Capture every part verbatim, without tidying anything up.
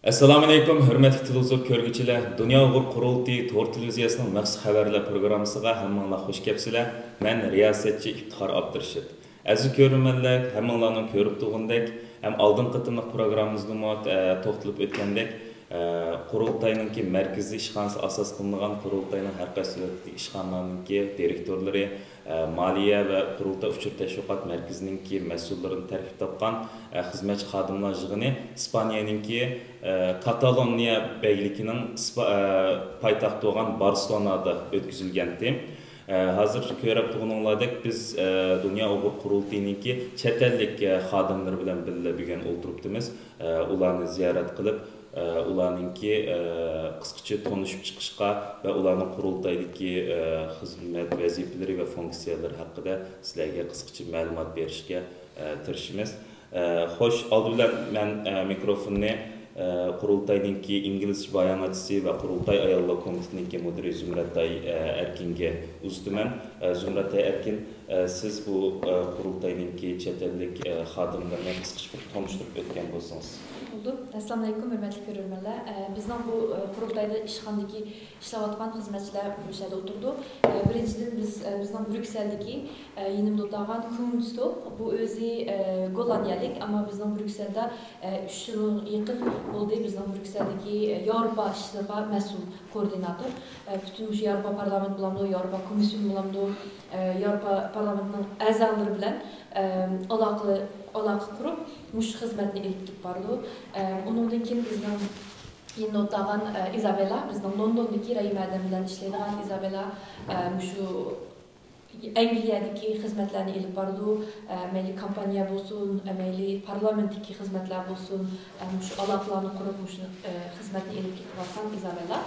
ئەسسالامۇئەلەيكۇم، ھۆرمەتلىك تېلېۋىزور كۆرگۈچىلەر! دۇنيا ئۇيغۇر قۇرۇلتىيى تور تېلېۋىزىيەسىنىڭ مەخسۇس خەۋەرلەر پروگراممىسىغا ھەممىڭلار خوش كەپسىلەر. مەن رىياسەتچى ئىپتىخار ئابدۇرېشىت. ئەزىز كۆرۈرمەنلەر، ھەممىڭلارنىڭ كۆرۈپ تۇرغىنىدەك، ھەم ئالدىنقى قېتىملىق پروگراممىمىزدىمۇ، ئە، توختىلىپ ئۆتكەندەك، ئە، قۇرۇلتاينىڭكى مەركىزىي ئىشخانىسى ئاساس قىلىنغان، قۇرۇلتاينىڭ ھەر قايسى دۆلەتتىكى ئىشخانىلارنىڭكى دىرېكتورلىرى، ئە، مالىيە ۋە قۇرۇلتاي ئۇچۇر تەشۋىقات مەركىزىنىڭكى مەسئۇللىرىدىن تەركىب تاپقان، ئە، خىزمەتچى خادىملار يىغىنى ئىسپانىيەنىڭكى، ئە، كاتالونىيە بەگلىكىنىڭ ئىسپا-، ئە، پايتەختى بولغان بارسېلونادا ئۆتكۈزۈلگەنتى. ئە، ھازىر كۆرۈپ تۇرغىنىڭلاردەك بىز، ئە، دۇنيا ئۇيغۇر قۇرۇلتىيىنىڭكى چەت ئەللىك، ئە، خادىملىرى بىلەن بىللە بۈگۈن ئولتۇرۇپتىمىز. ئە، ئۇلارنى زىيارەت قىلىپ، ئە، ئۇلارنىڭكى، ئە، قىسقىچە تونۇشۇپ چىقىشقا ۋە ئۇلارنىڭ قۇرۇلتايدىكى، ئە، خىزمەت ۋەزىپىلىرى ۋە فۇنكسىيەلىرى ھەققىدە سىلەرگە قىسقىچە مەلۇمات بېرىشكە، ئە، تىرىشىمىز. ئە، خوش، ئالدى بىلەن مەن، ئە، مىكروفوننى، ئە، قۇرۇلتاينىڭكى ئىنگلىزچە باياناتچىسى ۋە قۇرۇلتاي ئاياللار كومىتېتىنىڭكى مۇدىرى زۇمرەتئاي، ئە، ئەركىنگە ئۇزىتىمەن. ئە، زۇمرەتئاي ئەركىن، ئە، سىز بۇ، ئە، قۇرۇلتاينىڭكى چەت ئەللىك، ئە، خادىملىرىنى قىسقىچە بىر تونۇشتۇرۇپ ئۆتكەن بولسىڭىز. بولدى. ئەسسالامۇئەلەيكۇم، ھۆرمەتلىك كۆرۈرمەنلەر. ئە، بىزنىڭ بۇ، ئە، قۇرۇلتايدا ئىشخانىدىكى ئىشلەۋاتقان خىزمەتچىلەر مۇشۇ يەردە ئولتۇرىدۇ. ئە، بىرىنچىدىن، بىز، ئە، بىزنىڭ بريۇكسېلدىكى، ئە، يېنىمدا ئولتۇرغان كۇنستوپ، بۇ ئۆزى، ئە، گوللاندىيەلىك، ئەمما بىزنىڭ بريۇكسېلدا، ئە، ئۈچ يىلغا يېقىن بولدى بىزنىڭ بريۇكسېلدىكى، ئە، ياۋروپا ئىشلىرىغا مەسئۇل كوئوردىناتور. ئە، پۈتۈن مۇشۇ ياۋروپا پارلامېنت بولامدۇ، ياۋروپا كومىسسىيون بولامدۇ، ئە، ياۋروپا پارلامېنتىنىڭ ئەزالىرى بىلەن، ئە، ئالاقە، ئالاقە قۇرۇپ، مۇشۇ خىزمەتنى ئېلىپ كېلىپ بارىدۇ. ئە، ئۇنىڭدىن كېيىن بىزنىڭ يېنىدا ئولتۇرغان، ئە، ئىزابېلا، بىزنىڭ لوندوندىكى رەھىم ئادەم بىلەن ئىشلەيدىغان ئىزابېلا، ئە، مۇشۇ ئەنگلىيەدىكى خىزمەتلەرنى ئېلىپ بارىدۇ. ئە، مەيلى كامپانىيە بولسۇن، ئە، مەيلى پارلامېنتتىكى خىزمەتلەر بولسۇن، ئە، مۇشۇ ئالاقىلارنى قۇرۇپ، مۇشۇ، ئە، خىزمەتنى ئېلىپ كېتىۋاتقان ئىزابېلا.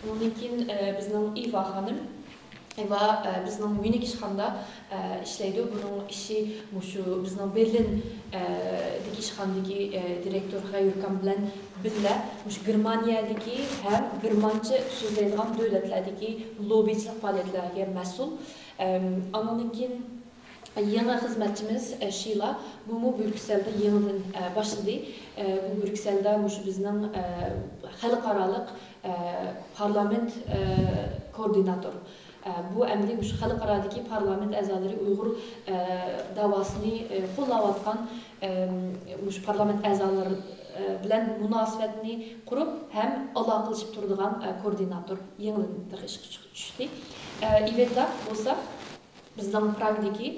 ئۇنىڭدىن كېيىن، ئە، بىزنىڭ ئېۋا خانىم. ئېۋا، ئە، بىزنىڭ ميۇنىك ئىشخانىدا، ئە، ئىشلەيدۇ. بۇنىڭ ئىشى مۇشۇ بىزنىڭ بېرلىن، ئە، دىكى ئىشخانىدىكى، ئە، دىرېكتور خەيرۇكام بىلەن بىللە مۇشۇ گېرمانىيەدىكى ھەم گېرمانچە سۆزلەيدىغان دۆلەتلەردىكى لوببىچىلىق پائالىيەتلەرگە مەسئۇل. ئەم، ئانىڭدىن كېيىن يېڭى خىزمەتچىمىز، ئە، شىلا، بۇمۇ بريۇكسېلدا يېڭىدىن، ئە، باشلىدى. ئە، بۇ بريۇكسېلدا مۇشۇ بىزنىڭ، ئە، خەلقئارالىق، ئە، پارلامېنت، ئە، كوئوردىناتور. ئە، بۇ ئەمدى مۇشۇ خەلقئارادىكى پارلامېنت ئەزالىرى ئۇيغۇر، ئە، داۋاسىنى، ئە، قوللاۋاتقان، ئە، مۇشۇ پارلامېنت ئەزالىرى، ئە، بىلەن مۇناسىۋەتنى قۇرۇپ ھەم ئالاقىلىشىپ تۇرىدىغان، ئە، كوئوردىناتور يېڭىدىن تېخى ئىشقا چىق-، چۈشتى. ئە، ئىۋېتتا بولسا، بىزنىڭ پراگدىكى،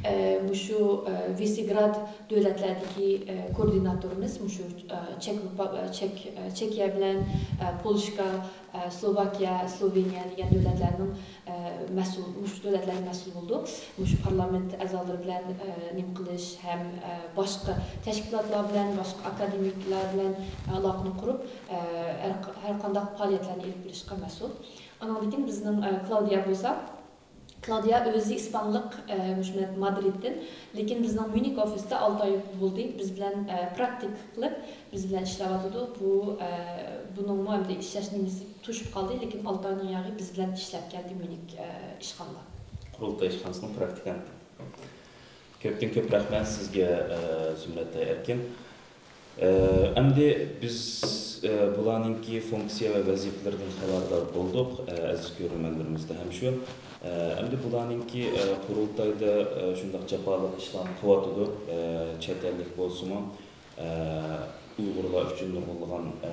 ئە، مۇشۇ، ئە، ۋىسېگراد دۆلەتلەردىكى، ئە، كوئوردىناتورىمىز، مۇشۇ، ئە، چېك رېپا-، ئە، چېك-، ئە، چېكىيە بىلەن، ئە، پولشكا، ئە، سلوۋاكىيە، سلوۋېنىيە دېگەن دۆلەتلەرنىڭ، ئە، مەسئۇل، مۇشۇ دۆلەتلەرگە مەسئۇل بولىدۇ. مۇشۇ پارلامېنت ئەزالىرى بىلەن، ئە، نېمە قىلىش ھەم، ئە، باشقا تەشكىلاتلار بىلەن، باشقا ئاكادېمىكلار بىلەن ئالاقىنى قۇرۇپ، ئە، ھەر، ھەر قانداق پائالىيەتلەرنى ئېلىپ بېرىشقا مەسئۇل. ئانىڭدىن كېيىن بىزنىڭ، ئە، كلاۋدىيا بولسا، كلاۋدىيا ئۆزى ئىسپانلىق، ئە، مۇشۇ مەن مادرىدتىن، لېكىن بىزنىڭ ميۇنىك ئوفىستا ئالتە ئاي بولدى بىز بىلەن، ئە، پراكتىكا قىلىپ، بىز بىلەن ئىشلەۋاتىدۇ. بۇ، ئە، بۇنىڭمۇ ئەمدى ئىشلەش نېمىسى توشۇپ قالدى، لېكىن ئالتە ئاينىڭ ياغى بىز بىلەن ئىشلەپ كەلدى ميۇنىك، ئە، ئىشخانىدا. قۇرۇلتاي ئىشخانىسىنىڭ پراكتىكانتى. كۆپتىن كۆپ رەھمەت سىزگە، ئە، زۇمرەتئاي ئەركىن. ئە، ئەمدى بىز، ئە، بۇلارنىڭكى فۇنكسىيە ۋە ۋەزىپىلىرىدىن خەۋەردار بولدۇق، ئە، ئەزىز كۆرۈرمەنلىرىمىزدە ھەم شۇ. ئە، ئەمدى بۇلارنىڭكى، ئە، قۇرۇلتايدا، ئە، شۇنداق جاپالىق ئىشلارنى قىلىۋاتىدۇ، ئە، چەت ئەللىك بولسىمۇ، ئە، ئۇيغۇرلار ئۈچۈن نۇرغۇنلىغان، ئە،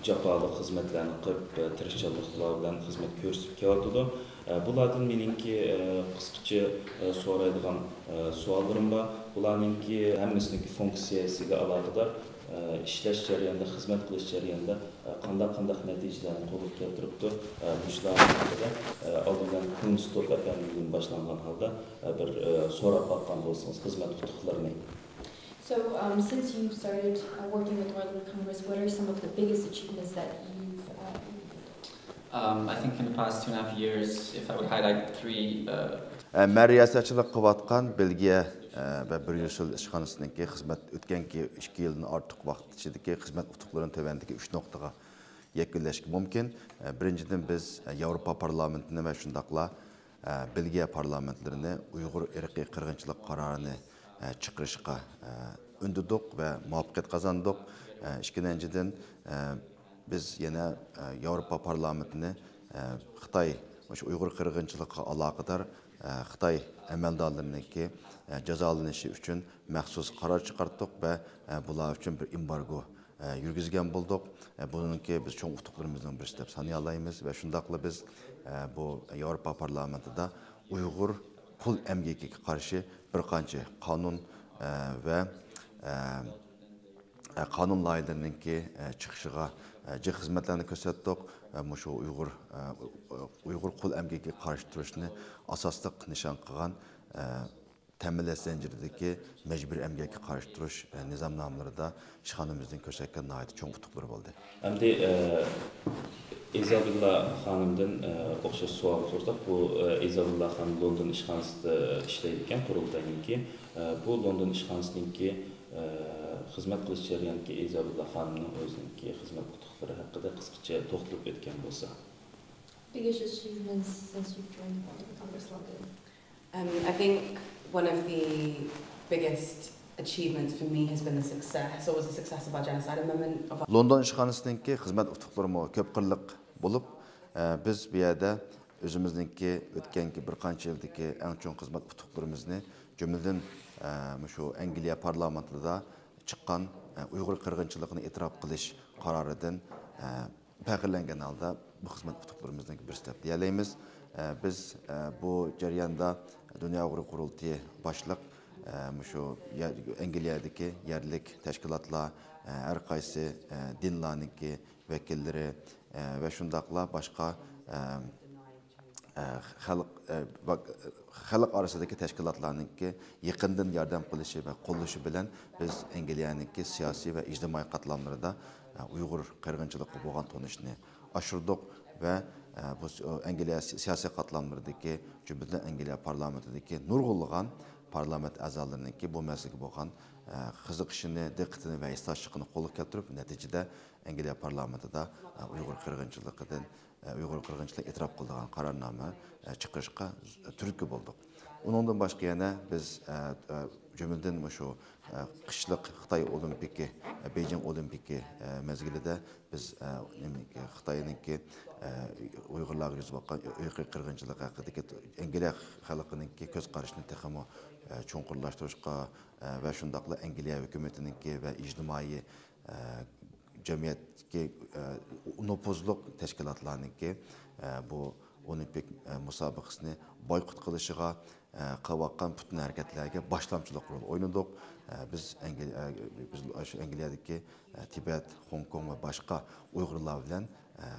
جاپالىق خىزمەتلەرنى قىلىپ، ئە، تىرىشچانلىقلار بىلەن خىزمەت كۆرسىتىپ كېلىۋاتىدۇ. ئە، بۇلاردىن مېنىڭكى، ئە، قىسقىچە، ئە، سورايدىغان، ئە، سوئاللىرىم بار. بۇلارنىڭكى ھەممىسىنىڭكى فۇنكسىيەسىگە ئالاقىدار، ئە، ئىشلەش جەريانىدا، خىزمەت قىلىش جەريانىدا، ئە، قانداق، قانداق نەتىجىلەرنى قولغا كەلتۈرۈپتۇ؟ ئە، مۇشۇلارنىڭ ھەققىدە، ئە، ئالدى بىلەن كۇنستوپ ئەپەندىدىن باشلانغان ھالدا، ئە، بىر، ئە، سوراپ باققان بولسىڭىز، خىزمەت ئۇتۇقلىرىنى. So, um, since you started, uh, working with Northern Congress, what are some of the biggest achievements that you've, uh, Um, I think in the past two and a half years, if I would highlight three, uh, ئە، مەن رىياسەتچىلىك قىلىۋاتقان بېلگىيە، ئە، ۋە بريۇسسېل ئىشخانىسىنىڭكى خىزمەت ئۆتكەنكى ئىككى يىلدىن ئارتۇق ۋاقىت ئىچىدىكى خىزمەت ئۇتۇقلىرىنى تۆۋەندىكى ئۈچ نۇقتىغا يەكۈنلەشكە مۇمكىن. ئە، بىرىنچىدىن، بىز، ئە، ياۋروپا پارلامېنتىنى ۋە شۇنداقلا، ئە، بېلگىيە پارلامېنتلىرىنى ئۇيغۇر ئىرقىي قىرغىنچىلىق قارارىنى، ئە، چىقىرىشقا، ئە، ئۈندىدۇق ۋە مۇۋەپپەقىيەت قازاندۇق. ئىككىنچىدىن، بىز يەنە ياۋروپا پارلامېنتىنى خىتاي مۇشۇ ئۇيغۇر قىرغىنچىلىقىغا ئالاقىدار خىتاي ئەمەلدارلىرىنىڭكى جازالىنىشى ئۈچۈن مەخسۇس قارار چىقارتتۇق ۋە بۇلار ئۈچۈن بىر ئېمبارگو يۈرگۈزگەن بولدۇق. بۇنىڭكى بىز چوڭ ئۇتۇقلىرىمىزنىڭ بىرسى دەپ سانىيالايمىز ۋە شۇنداقلا بىز بۇ ياۋروپا پارلامېنتىدا ئۇيغۇر قۇل ئەمگىكىگە قارشى بىر قانچە قانۇن ۋە قانۇن لايىھىلىرىنىڭكى چىقىشىغا جىق خىزمەتلەرنى كۆرسەتتۇق. مۇشۇ ئۇيغۇر ئۇيغۇر قۇل ئەمگىكىگە قارشى تۇرۇشنى ئاساسلىق نىشان قىلغان تەمىنلەش زەنجىرىدىكى مەجبۇرىي ئەمگەككە قارشى تۇرۇش نىزامنامىلىرىدا ئىشخانىمىزنىڭ كۆرسەتكەن ناھايىتى چوڭ ئۇتۇقلىرى بولدى. ئەمدى، ئە، ئىزابېللا خانىمدىن، ئە، ئوخشاش سوئالنى سورىساق، بۇ، ئە، ئىزابېللا خانىم لوندون ئىشخانىسىدا ئىشلەيدىكەن، قۇرۇلتاينىڭكى. ئە، بۇ لوندون ئىشخانىسىنىڭكى، ئە، خىزمەت قىلىش جەريانىدىكى ئىزابېللا خانىمنىڭ ئۆزىنىڭكى خىزمەت ئۇتۇقلىرى ھەققىدە قىسقىچە توختىلىپ ئۆتكەن بولسا. Biggest achievements since you've joined the Congress London? Um, I think one of the biggest achievements for me has been the success, or was the success of our genocide amendment of our لوندون ئىشخانىسىنىڭكى خىزمەت ئۇتۇقلىرىمۇ كۆپ قىرلىق بولۇپ، ئە، بىز بۇ يەردە ئۆزىمىزنىڭكى ئۆتكەنكى بىر قانچە يىلدىكى ئەڭ چوڭ خىزمەت ئۇتۇقلىرىمىزنى، جۈملىدىن، ئە، مۇشۇ ئەنگلىيە پارلامېنتىدا چىققان، ئە، ئۇيغۇر قىرغىنچىلىقىنى ئېتىراپ قىلىش قارارىدىن، ئە، پەخىرلەنگەن ھالدا بۇ خىزمەت ئۇتۇقلىرىمىزنىڭ بىرسى دەپ دېيەلەيمىز. ئە، بىز، ئە، بۇ جەرياندا دۇنيا ئۇيغۇر قۇرۇلتىيى باشلىق، ئە، مۇشۇ يە-، ئەنگلىيەدىكى يەرلىك تەشكىلاتلار، ئە، ھەر قايسى، ئە، دىنلارنىڭكى ۋەكىللىرى، ئە، ۋە شۇنداقلا باشقا، ئە، ئە، خەلق، ئە، ۋە خەلق ئارىسىدىكى تەشكىلاتلارنىڭكى يېقىندىن ياردەم قىلىشى ۋە قوللىشى بىلەن بىز ئەنگلىيەنىڭكى سىياسىي ۋە ئىجتىمائىي قاتلاملىرىدا، ئە، ئۇيغۇر قىرغىنچىلىقىغا بولغان تونۇشنى ئاشۇردۇق ۋە، ئە، بۇ س-، ئەنگلىيە سىياسىي قاتلاملىرىدىكى، جۈملىدىن ئەنگلىيە پارلامېنتىدىكى نۇرغۇنلىغان پارلامېنت ئەزالىرىنىڭكى بۇ مەسىلىگە بولغان، ئە، قىزىقىشىنى، دىققىتىنى ۋە ھېسداشلىقىنى قولغا كەلتۈرۈپ، نەتىجىدە ئەنگلىيە پارلامېنتىدا، ئە، ئۇيغۇر قىرغىنچىلىقىدىن ئە، ئۇيغۇر قىرغىنچىلىقىنى ئېتىراپ قىلىدىغان قارارنامە، ئە، چىقىرىشقا تۈرتكە بولدۇق. ئۇنىڭدىن باشقا يەنە بىز، ئە، ئە، جۈملىدىن مۇشۇ، ئە، قىشلىق خىتاي ئولىمپىكى، ئە، بېيجىڭ ئولىمپىكى، ئە، مەزگىلىدە بىز، ئە، نېمىكى، خىتاينىڭكى، ئە، ئۇيغۇرلارغا يۈز بولغان ئىرقىي قىرغىنچىلىق ھەققىدىكى ئەنگلىيە خەلقىنىڭكى كۆز قارىشىنى تېخىمۇ، ئە، چوڭقۇرلاشتۇرۇشقا، ئە، ۋە شۇنداقلا ئەنگلىيە ھۆكۈمىتىنىڭكى ۋە ئىجتىمائىي ئە، جەمئىيەتتىكى، ئە، نوپۇزلۇق تەشكىلاتلارنىڭكى، ئە، بۇ ئولىمپىك، ئە، مۇسابىقىسىنى بايقۇت قىلىشىغا، ئە، قىلىۋاتقان پۈتۈن ھەرىكەتلەرگە باشلامچىلىق رول ئوينىدۇق. ئە، بىز ئەنگلىيە، ئە، بىز شۇ ئەنگلىيەدىكى، ئە، تىبەت، خوڭكوڭ ۋە باشقا ئۇيغۇرلار بىلەن، ئە،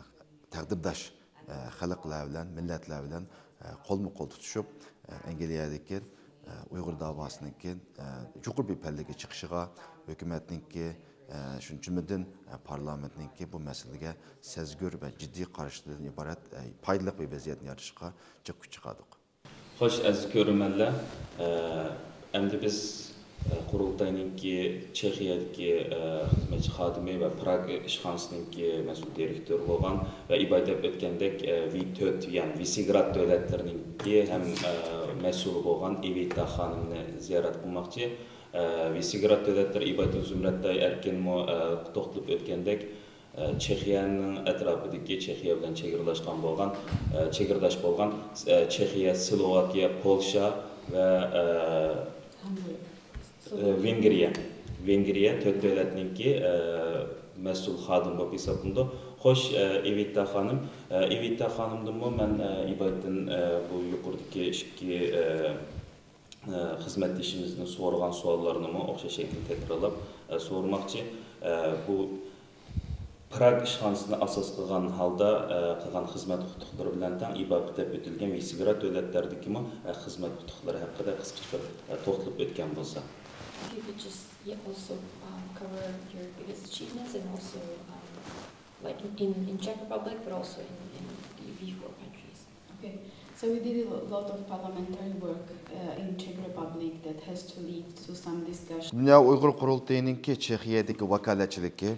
تەقدىرداش، ئە، خەلقلەر بىلەن، مىللەتلەر بىلەن، ئە، قولمۇ قول تۇتۇشۇپ، ئە، ئەنگلىيەدىكى، ئە، ئۇيغۇر داۋاسىنىڭكى، ئە، يۇقىرى بىر پەللىگە چىقىشىغا، ھۆكۈمەتنىڭكى، ئە، شۇ جۈملىدىن، ئە، پارلامېنتنىڭكى بۇ مەسىلىگە سەزگۈر ۋە جىددىي قارىشىدىن ئىبارەت، ئە، پايدىلىق بىر ۋەزىيەتنى يارىتىشقا جىق كۈچ چىقاردۇق. خوش، ئەزىز كۆرۈرمەنلەر، ئە، ئەمدى بىز، ئە، قۇرۇلتاينىڭكى چېخىيەدىكى، ئە، خىزمەتچى خادىمى ۋە پراگ ئىشخانىسىنىڭكى مەسئۇل دىرېكتورى بولغان ۋە ئىباي دەپ ئۆتكەندەك، ئە، ۋى تۆت، يەنى ۋىسېگراد دۆلەتلىرىنىڭكى ھەم، ئە، مەسئۇلى بولغان ئېۋىتا خانىمنى زىيارەت قىلماقچى. ئە، ۋىسېگراد دۆلەتلىرى ئىباي زۇمرەتداي ئەركىنمۇ، ئە، توختىلىپ ئۆتكەندەك، ئە، چېخىيەنىڭ ئەتراپىدىكى، چېخىيە بىلەن چېگرىلاشقان بولغان، ئە، چېگرىداش بولغان، ئە، چېخىيە، سلوۋاكىيە، پولشا ۋە، ئە، ئە، ۋېنگرىيە، ۋېنگرىيە تۆت دۆلەتنىڭكى، ئە، مەسئۇل خادىمى بولۇپ ھېسابلىنىدۇ. خوش، ئە، ئېۋىتا خانىم، ئە، ئېۋىتا خانىمدىنمۇ مەن، ئە، ئىبايدىن، ئە، بۇ يۇقىرىدىكى ئىككى، ئە، ئە، خىزمەتدىشىمىزنىڭ سورىغان سوئاللىرىنىمۇ ئوخشاش شەكىلدە تەكرارلاپ، ئە، سورىماقچى. ئە، بۇ پراگ ئىشخانىسىنى ئاساس قىلغان ھالدا، ئە، قىلغان خىزمەت ئۇتۇقلىرى بىلەن تەڭ ئىباپى دەپ ئۆتۈلگەن ۋىسېگراد دۆلەتلەردىكىمۇ، ئە، خىزمەت ئۇتۇقلىرى ھەققىدە قىسقىچە بىر، ئە، توختىلىپ ئۆتكەن بولسا. If you could just, yeah, also, um, cover your biggest achievements and also, um, like, in, in Czech Republic, but also in, in the V four countries. Okay, so we did a lo- lot of parliamentary work uh, in Czech Republic that has to lead to some discussion. دۇنيا ئۇيغۇر قۇرۇلتىيىنىڭكى چېخىيەدىكى ۋاكالەتچىلىكى،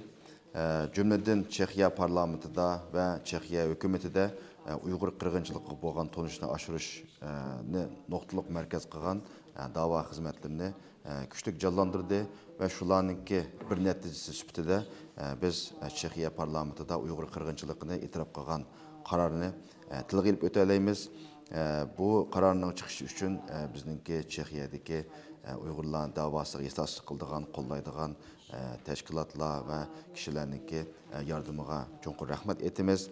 ئە، جۈملىدىن چېخىيە پارلامېنتىدا ۋە چېخىيە ھۆكۈمىتىدە، ئە، ئۇيغۇر قىرغىنچىلىقىغا بولغان تونۇشنى ئاشۇرۇش، ئە، نى نۇقتىلىق مەركەز قىلغان، ئە، داۋا خىزمەتلىرىنى، ئە، كۈچلۈك جانلاندۇردى ۋە شۇلارنىڭكى بىر نەتىجىسى سۈپىتىدە، ئە، بىز، ئە، چېخىيە پارلامېنتىدا ئۇيغۇر قىرغىنچىلىقىنى ئېتىراپ قىلغان قارارنى، ئە، تىلغا ئېلىپ ئۆتەلەيمىز. ئە، بۇ قارارنىڭ چىقىشى ئۈچۈن، ئە، بىزنىڭكى چېخىيەدىكى، ئە، ئۇيغۇرلار داۋاسىغا ھېسداشلىق قىلىدىغان، قوللايدىغان، ئە، تەشكىلاتلار ۋە كىشىلەرنىڭكى، ئە، ياردىمىغا چوڭقۇر رەھمەت ئېيتىمىز.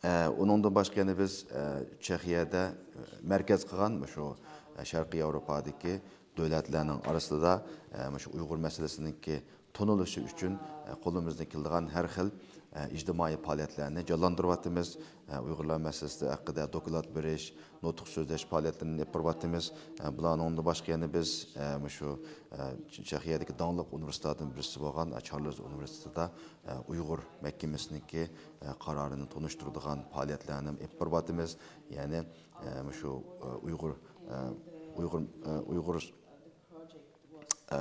ئە، ئۇنىڭدىن باشقا يەنە بىز، ئە، چېخىيەدە، ئە، مەركەز قىلغان مۇشۇ، ئە، شەرقىي ياۋروپادىكى دۆلەتلەرنىڭ ئارىسىدا، ئە، مۇشۇ ئۇيغۇر مەسىلىسىنىڭكى تونۇلۇشى ئۈچۈن، ئە، قولىمىزدىن كېلىدىغان ھەر خىل، ئە، ئىجتىمائىي پائالىيەتلەرنى جانلاندۇرۇۋاتىمىز. ئە، ئۇيغۇرلار مەسىلىسى ھەققىدە دوكلات بېرىش، نۇتۇق سۆزلەش پائالىيەتلىرىنى ئېلىپ بېرىۋاتىمىز. ئە، بۇلارنىڭ ئۇنىڭدىن باشقا يەنە بىز، ئە، مۇشۇ، ئە، چېخىيەدىكى داڭلىق ئۇنىۋېرسىتېتلارنىڭ بىرسى بولغان، ئە، چارلز ئۇنىۋېرسىتېتىدا، ئە، ئۇيغۇر مەھكىمىسىنىڭكى، ئە، قارارىنى تونۇشتۇرىدىغان پائالىيەتلەرنى ئېلىپ بېرىۋاتىمىز. يەنى، ئە، مۇشۇ، ئە، ئۇيغۇر، ئە، ئۇيغۇر، ئە، ئۇيغۇر، ئە،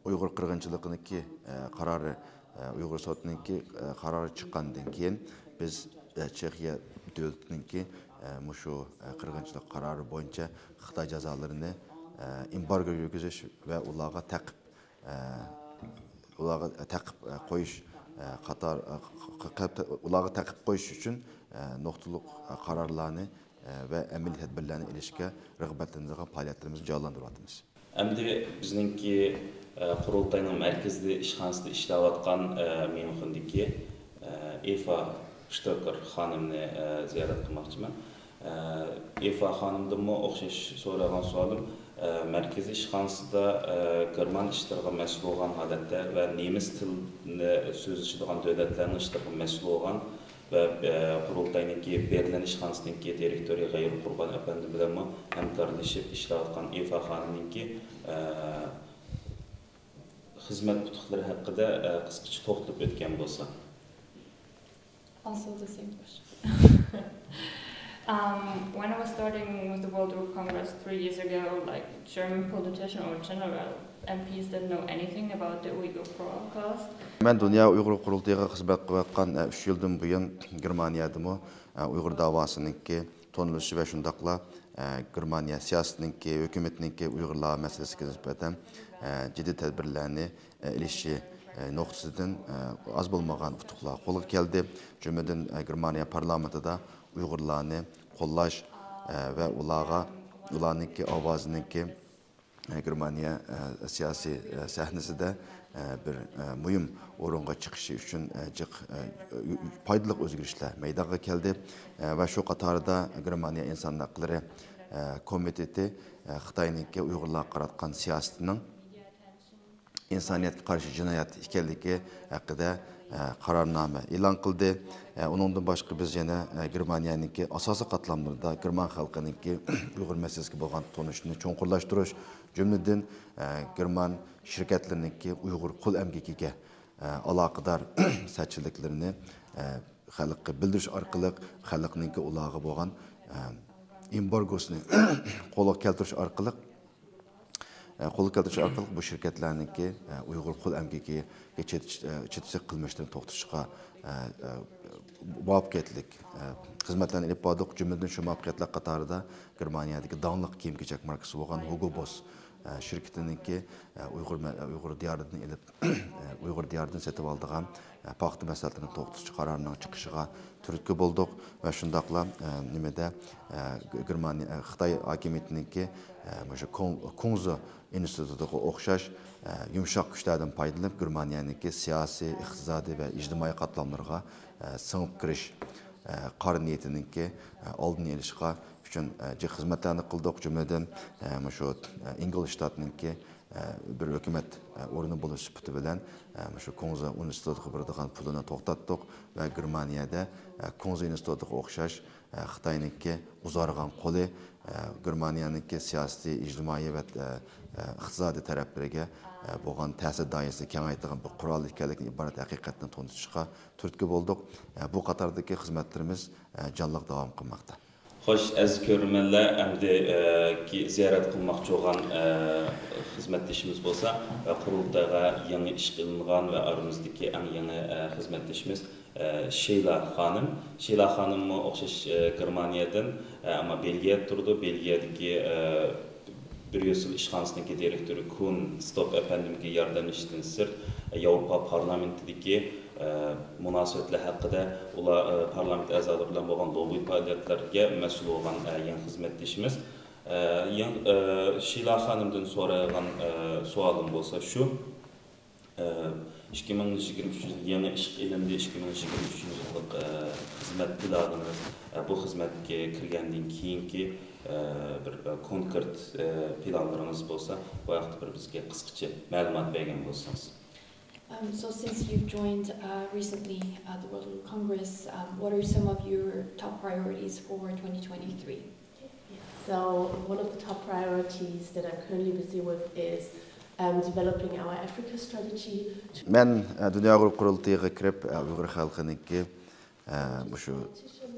ئۇيغۇر قىرغىنچىلىقىنىڭكى، ئە، قارارى، ئە، ئۇيغۇر سوتىنىڭكى، ئە، قارارى چىققاندىن كېيىن، بىز، ئە، چېخىيە دۆلىتىنىڭكى، ئە، مۇشۇ، ئە، قىرغىنچىلىق قارارى بويىچە خىتاي جازالىرىنى، ئە، ئېمبارگو يۈرگۈزۈش ۋە ئۇلارغا تەقىب ئە، ئۇلارغا تەقىب، ئە، قويۇش، ئە، قاتار، ئە، ق-، ق-، ق-، ئۇلارغا تەقىب قويۇش ئۈچۈن، ئە، نۇقتىلىق، ئە، قارارلارنى، ئە، ۋە ئەمەلىي تەدبىرلەرنى ئېلىشكە رىغبەتلەندۈرىدىغان پائالىيەتلىرىمىزنى جانلاندۇرۇۋاتىمىز. ئەمدى بىزنىڭكى، ئە، قۇرۇلتاينىڭ مەركىزىي ئىشخانىسىدا ئىشلەۋاتقان، ئە، ميۇنخېندىكى، ئە، ئېفا شتوكېر خانىمنى، ئە، زىيارەت قىلماقچىمەن. ئېفا خانىمدىنمۇ ئوخشاش سورايدىغان سوئالىم، مەركىزىي ئىشخانىسىدا گېرمان ئىشلىرىغا مەسئۇل بولغان ھالەتتە ۋە نېمىس تىلىنى سۆزلىشىدىغان دۆلەتلەرنىڭ ئىشلىرىغا مەسئۇل بولغان ۋە قۇرۇلتاينىڭكى بېرلىن ئىشخانىسىنىڭكى دىرېكتورى غەيرىي قۇربان ئەپەندى بىلەنمۇ ھەمكارلىشىپ ئىشلەۋاتقان ئېفا خانىمنىڭكى خىزمەت ئۇتۇقلىرى ھەققىدە قىسقىچە توختىلىپ ئۆتكەن بولسا. Also the same question. Um, when I was starting with the World Work Congress three years ago, like, German politician or general M Ps didn't know anything about the Uyghur Holocaust. مەن دۇنيا ئۇيغۇر قۇرۇلتىيىغا خىزمەت قىلىۋاتقان، ئە، ئۈچ يىلدىن بۇيان گېرمانىيەدىمۇ، ئە، ئۇيغۇر داۋاسىنىڭكى تونۇلۇشى ۋە شۇنداقلا، ئە، گېرمانىيە سىياسىتىنىڭكى، ھۆكۈمىتىنىڭكى ئۇيغۇرلار مەسىلىسىگە نىسبەتەن، ئە، جىددىي تەدبىرلەرنى، ئە، ئېلىشى، ئە، نۇقتىسىدىن، ئە، ئاز بولمىغان ئۇتۇقلار قولغا كەلدى. جۈملىدىن، ئە، گېرمانىيە پارلامېنتىدا ئۇيغۇرلارنى قوللاش، ئە، ۋە ئۇلارغا، ئۇلارنىڭكى ئاۋازىنىڭكى، ئە، گېرمانىيە، ئە، سىياسىي، ئە، سەھنىسىدە، ئە، بىر، ئە، مۇھىم ئورۇنغا چىقىشى ئۈچۈن، ئە، جىق، ئە، پايدىلىق ئۆزگىرىشلەر مەيدانغا كەلدى. ئە، ۋە شۇ قاتاردا گېرمانىيە ئىنسان ھەقلىرى، ئە، كومىتېتى، ئە، خىتاينىڭكى ئۇيغۇرلارغا قاراتقان سىياسىتىنىڭ ئىنسانىيەتكە قارشى جىنايەت ئىكەنلىكى ھەققىدە، ئە، قارارنامە ئېلان قىلدى. ئە، ئۇنىڭدىن باشقا بىز يەنە، ئە، گېرمانىيەنىڭكى ئاساسىي قاتلاملىرىدا گېرمان خەلقىنىڭكى ئۇيغۇر مەسىلىسىگە بولغان تونۇشىنى چوڭقۇرلاشتۇرۇش، جۈملىدىن، ئە، گېرمان شىركەتلىرىنىڭكى ئۇيغۇر قۇل ئەمگىكىگە، ئە، ئالاقىدار سەتچىلىكلىرىنى، ئە، خەلققە بىلدۈرۈش ئارقىلىق خەلقنىڭكى ئۇلارغا بولغان، ئە، ئېمبارگوسىنى قولغا كەلتۈرۈش ئارقىلىق، ئە، قولغا كەلتۈرۈش ئارقىلىق بۇ شىركەتلەرنىڭكى، ئە، ئۇيغۇر قۇل ئەمگىكىگە چېتىش، ئە، چېتىشلىق قىلمىشلىرىنى توختىتىشقا، ئە، ئە، مۇۋەپپەقىيەتلىك، ئە، خىزمەتلەرنى ئېلىپ باردۇق. جۈملىدىن شۇ مۇۋەپپەقىيەتلەر قاتارىدا گېرمانىيەدىكى داڭلىق كىيىم-كېچەك ماركىسى بولغان ھۇگو بوس، ئە، شىركىتىنىڭكى، ئە، ئۇيغۇر مە-، ئۇيغۇر دىيارىدىن ئېلىپ، ئە، ئۇيغۇر دىيارىدىن سېتىۋالىدىغان، ئە، پاختا مەھسۇلاتلىرىنى توختىتىش قارارىنىڭ چىقىشىغا تۈرتكە بولدۇق ۋە شۇنداقلا، ئە، نېمىدە، ئە، گېرمانىيە، ئە، خىتاي ھاكىمىيىتىنىڭكى، ئە، مۇشۇ كۇڭ-، كۇڭزى ئىنستىتۇتىغا ئوخشاش، ئە، يۇمشاق كۈچلەردىن پايدىلىنىپ، گېرمانىيەنىڭكى سىياسىي، ئىقتىسادىي ۋە ئىجتىمائىي قاتلاملىرىغا، ئە، سىڭىپ كىرىش، ئە، قارا نىيىتىنىڭكى، ئە، ئالدىنى ئېلىشقا ئۈچۈن، ئە، جىق خىزمەتلەرنى قىلدۇق. جۈملىدىن، ئە، مۇشۇ، ئە، ئىنگلىشتاتنىڭكى، ئە، بىر ھۆكۈمەت، ئە، ئورنى بولۇش سۈپىتى بىلەن، ئە، مۇشۇ كۇڭزى ئىنستىتۇتىغا بېرىدىغان پۇلىنى توختاتتۇق ۋە گېرمانىيەدە، ئە، كۇڭزى ئىنستىتۇتىغا ئوخشاش، ئە، خىتاينىڭكى ئۇزارغان قولى، ئە، گېرمانىيەنىڭكى سىياسىي، ئىجتىمائىي ۋە، ئە، ئە، ئىقتىسادىي تەرەپلىرىگە، ئە، بولغان تەسىر دائىرىسىنى كېڭەيتىدىغان بىر قورال ئىكەنلىكىدىن ئىبارەت ھەقىقەتنى تونۇتۇشقا تۈرتكە بولدۇق. ئە، بۇ قاتاردىكى خىزمەتلىرىمىز، ئە، جانلىق داۋام قىلماقتا. خوش، ئەزىز كۆرۈرمەنلەر، ئەمدى، ئە، كى-، زىيارەت قىلماقچى بولغان، ئە، خىزمەتدىشىمىز بولسا، ئە، قۇرۇلتايغا يېڭى ئىشقا ئېلىنغان ۋە ئارىمىزدىكى ئەڭ يېڭى، ئە، خىزمەتدىشىمىز، ئە، شېيلا خانىم. شېيلا خانىممۇ ئوخشاش، ئە، گېرمانىيەدىن، ئە، ئەمما بېلگىيەدە تۇرىدۇ. بېلگىيەدىكى، ئە، بريۇسسېل ئىشخانىسىنىڭكى دىرېكتورى كۇن ستوپ ئەپەندىمگە ياردەملىشىشتىن سىرت، ياۋروپا پارلامېنتىدىكى، ئە، مۇناسىۋەتلەر ھەققىدە، ئۇلار، ئە، پارلامېنت ئەزالىرى بىلەن بولغان لوببى پائالىيەتلەرگە مەسئۇل بولغان، ئە، يېڭى خىزمەتدىشىمىز. ئە، يېڭى، ئە، شىلا خانىمدىن سورايدىغان، ئە، سوئالىم بولسا شۇ. ئە، ئىككى مىڭ يىگىرمە ئۈچىنچى يىل يېڭى ئىشقا ئېلىندى، ئىككى مىڭ يىگىرمە ئۈچىنچى يىللىق، ئە، خىزمەت پىلانىڭىز، ئە، بۇ خىزمەتكە كىرگەندىن كېيىنكى، ئە، بىر، ئە، كونكرېت، ئە، پىلانلىرىڭىز بولسا، بۇ ھەقتە بىر بىزگە قىسقىچە مەلۇمات بەرگەن بولسىڭىز. Um, so since you've joined uh, recently uh, the World Congress, um, what are some of your top priorities for twenty twenty-three? So one of the top priorities that I'm currently busy with is um, developing our Africa strategy. مەن، ئە، دۇنيا ئۇيغۇر قۇرۇلتىيىغا كىرىپ، ئە، ئۇيغۇر خەلقىنىڭكى، ئە، مۇشۇ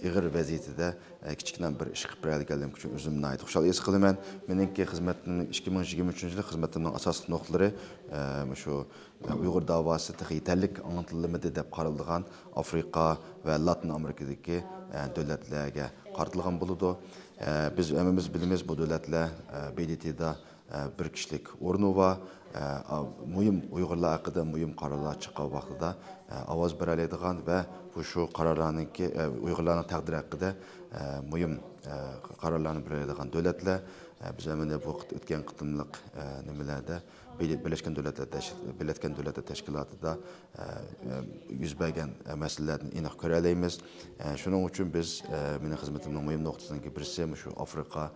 ئېغىر ۋەزىيىتىدە، ئە، كىچىككىنە بىر ئىش قىلىپ بېرەلىگەنلىكىم ئۈچۈن ئۆزۈمنى ناھايىتى خۇشال ھېس قىلىمەن. مېنىڭكى خىزمەتنىڭ، ئىككى مىڭ يىگىرمە ئۈچىنچى يىلى خىزمىتىمنىڭ ئاساسلىق نۇقتىلىرى، ئە، مۇشۇ ئۇيغۇر داۋاسى تېخى يېتەرلىك ئاڭلىتىلمىدى دەپ قارىلىدىغان ئافرىقا ۋە لاتىن ئامېرىكىدىكى، ئە، دۆلەتلەرگە قارىتىلغان بولىدۇ. ئە، بىز ھەممىمىز بىلىمىز، بۇ دۆلەتلەر، ئە، ب د ت دا، ئە، بىر كىشىلىك ئورنى بار. ئە، ئا، مۇھىم ئۇيغۇرلار ھەققىدە مۇھىم قارارلار چىققان ۋاقتىدا، ئە، ئاۋاز بېرەلەيدىغان ۋە بۇ شۇ قارارلارنىڭكى، ئە، ئۇيغۇرلارنىڭ تەقدىرى ھەققىدە، ئە، مۇھىم، ئە، قارارلارنى بېرەلەيدىغان دۆلەتلەر. ئە، بىز ئەمدى بۇ قېت-، ئۆتكەن قېتىملىق، ئە، نېمىلەردە، بىر-، بىرلەشكەن دۆلەتلەر تەش-، بىرلەشكەن دۆلەتلەر تەشكىلاتىدا، ئە، ئە، يۈز بەرگەن، ئە، مەسىلىلەردىن ئېنىق كۆرەلەيمىز. ئە، شۇنىڭ ئۈچۈن بىز، ئە، مېنىڭ خىزمىتىمنىڭ مۇھىم نۇقتىسىنىڭكى بىرسى مۇشۇ ئافرىقا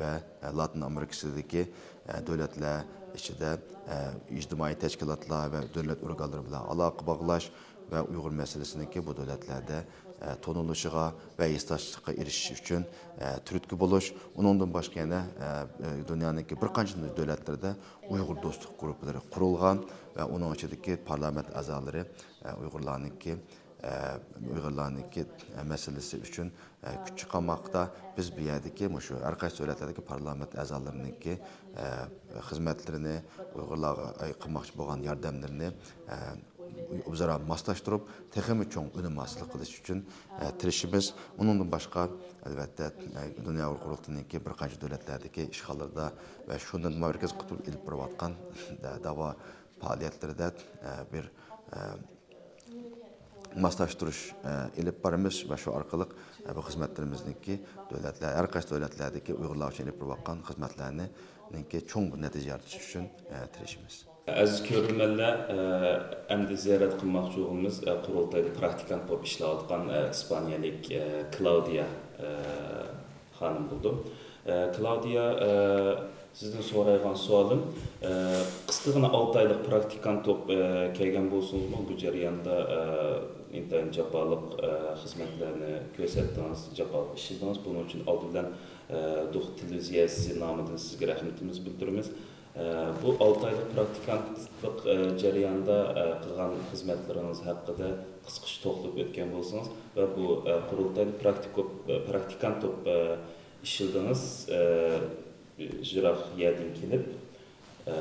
ۋە، ئە، لاتىن ئامېرىكىسىدىكى، ئە، دۆلەتلەر ئىچىدە، ئە، ئىجتىمائىي تەشكىلاتلار ۋە دۆلەت ئورگانلىرى بىلەن ئالاقە باغلاش ۋە ئۇيغۇر مەسىلىسىنىڭكى بۇ دۆلەتلەردە، ئە، تونۇلۇشىغا ۋە ھېسداشلىققا ئېرىشىش ئۈچۈن، ئە، تۈرتكە بولۇش. ئۇنىڭدىن باشقا يەنە، ئە، ئە، دۇنيانىڭكى بىر قانچە دۆلەتلىرىدە ئۇيغۇر دوستلۇق گۇرۇپپىلىرى قۇرۇلغان ۋە ئۇنىڭ ئىچىدىكى پارلامېنت ئەزالىرى، ئە، ئۇيغۇرلارنىڭكى، ئە، ئۇيغۇرلارنىڭكى، ئە، مەسىلىسى ئۈچۈن، ئە، كۈچ چىقارماقتا. بىز بۇ يەردىكى مۇشۇ ھەر قايسى دۆلەتلەردىكى پارلامېنت ئەزالىرىنىڭكى، ئە، خىزمەتلىرىنى، ئۇيغۇرلارغا، ئە، قىلماقچى بولغان ياردەملىرىنى، ئە، ئۆزئارا ماسلاشتۇرۇپ، تېخىمۇ چوڭ ئۈنۈم ھاسىل قىلىش ئۈچۈن، ئە، تىرىشىمىز. ئۇنىڭدىن باشقا، ئەلۋەتتە، ئە، دۇنيا ئۇيغۇر قۇرۇلتىيىنىڭكى بىر قانچە دۆلەتلەردىكى ئىشخانىلىرىدا ۋە شۇندىن مەركەز قىلىپ ئېلىپ بېرىۋاتقان، ئە، داۋا پائالىيەتلىرىدە، ئە، بىر، ئە، ماسلاشتۇرۇش، ئە، ئېلىپ بارىمىز ۋە شۇ ئارقىلىق، ئە، بۇ خىزمەتلىرىمىزنىڭكى دۆلەتلەر، ھەر قايسى دۆلەتلەردىكى ئۇيغۇرلار ئۈچۈن ئېلىپ بېرىۋاتقان خىزمەتلەرنىڭكى چوڭ بىر نەتىجە يارىتىش ئۈچۈن، ئە، تىرىشىمىز. ئەزىز كۆرۈرمەنلەر، ئە، ئەمدى زىيارەت قىلماقچى بولغىنىمىز، ئە، قۇرۇلتايدا پراكتىكانت بولۇپ ئىشلەۋاتقان، ئە، ئىسپانىيەلىك، ئە، كلاۋدىيا، ئە، خانىم بولدۇم. ئە، كلاۋدىيا، ئە، سىزدىن سورايدىغان سوئالىم، ئە، قىسقىغىنا ئالتە ئايلىق پراكتىكانت بولۇپ، ئە، كەلگەن بولسىڭىزمۇ، بۇ جەرياندا، ئە، ئىنتايىن جاپالىق، ئە، خىزمەتلەرنى كۆرسەتتىڭىز، جاپالىق ئىشلىدىڭىز. بۇنىڭ ئۈچۈن ئالدى بىلەن، ئە، دوخت تېلېۋىزىيەسى نامىدىن سىزگە رەھمىتىمىزنى بىلدۈرىمىز. ئە، بۇ ئالتە ئايلىق پراكتىكانتلىق، ئە، جەريانىدا، ئە، قىلغان خىزمەتلىرىڭىز ھەققىدە قىسقىچە توختىلىپ ئۆتكەن بولسىڭىز ۋە بۇ، ئە، قۇرۇلتايدا پراكتىكوپ-، ئە، پراكتىكانت بولۇپ، ئە، ئىشلىدىڭىز، ئە، يىراق يەردىن كېلىپ، ئە،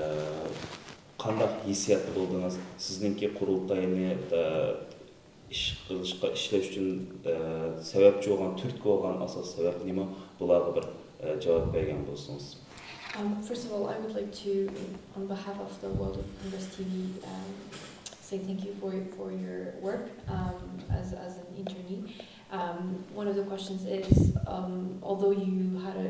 قانداق ھېسسىياتتا بولدىڭىز؟ سىزنىڭكى قۇرۇلتاينى، ئە، ئىش قىلىشقا، ئىشلەش ئۈچۈن، ئە، سەۋەبچى بولغان، تۈرتكە بولغان ئاساسىي سەۋەب نېمە؟ بۇلارغا بىر، ئە، جاۋاب بەرگەن بولسىڭىز. Um, first of all, I would like to, on behalf of the World of Congress T V, um, say thank you for, for your work um, as, as an internee. Um, one of the questions is, um, although you had a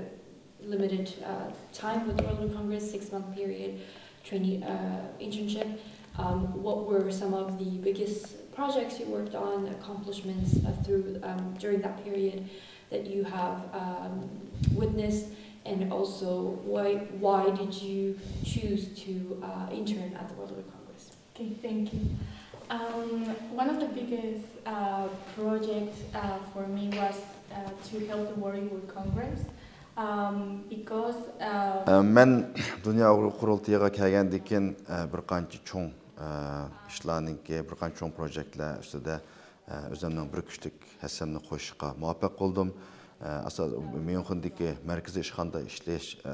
limited uh, time with World of Congress, six-month period, trainee uh, internship, um, what were some of the biggest projects you worked on, accomplishments uh, through um, during that period that you have um, witnessed, and also why why did you choose to uh, intern at the World of Congress? Okay, thank you. Um, one of the biggest uh, projects uh, for me was uh, to help the World Youth Congress um, because uh, ئە، مەن دۇنيا ئۇيغۇر قۇرۇلتىيىغا كەلگەندىن كېيىن، ئە، بىر قانچە چوڭ، ئە، ئىشلارنىڭكى، بىر قانچە چوڭ پروژېكتلار ئۈستىدە، ئە، ئۆزۈمنىڭ بىر كۈچلۈك ھەسسەمنى قوشۇشقا مۇۋەپپەق بولدۇم. ئە، ئاساس-، ميۇنخېندىكى مەركىزىي ئىشخانىدا ئىشلەش، ئە،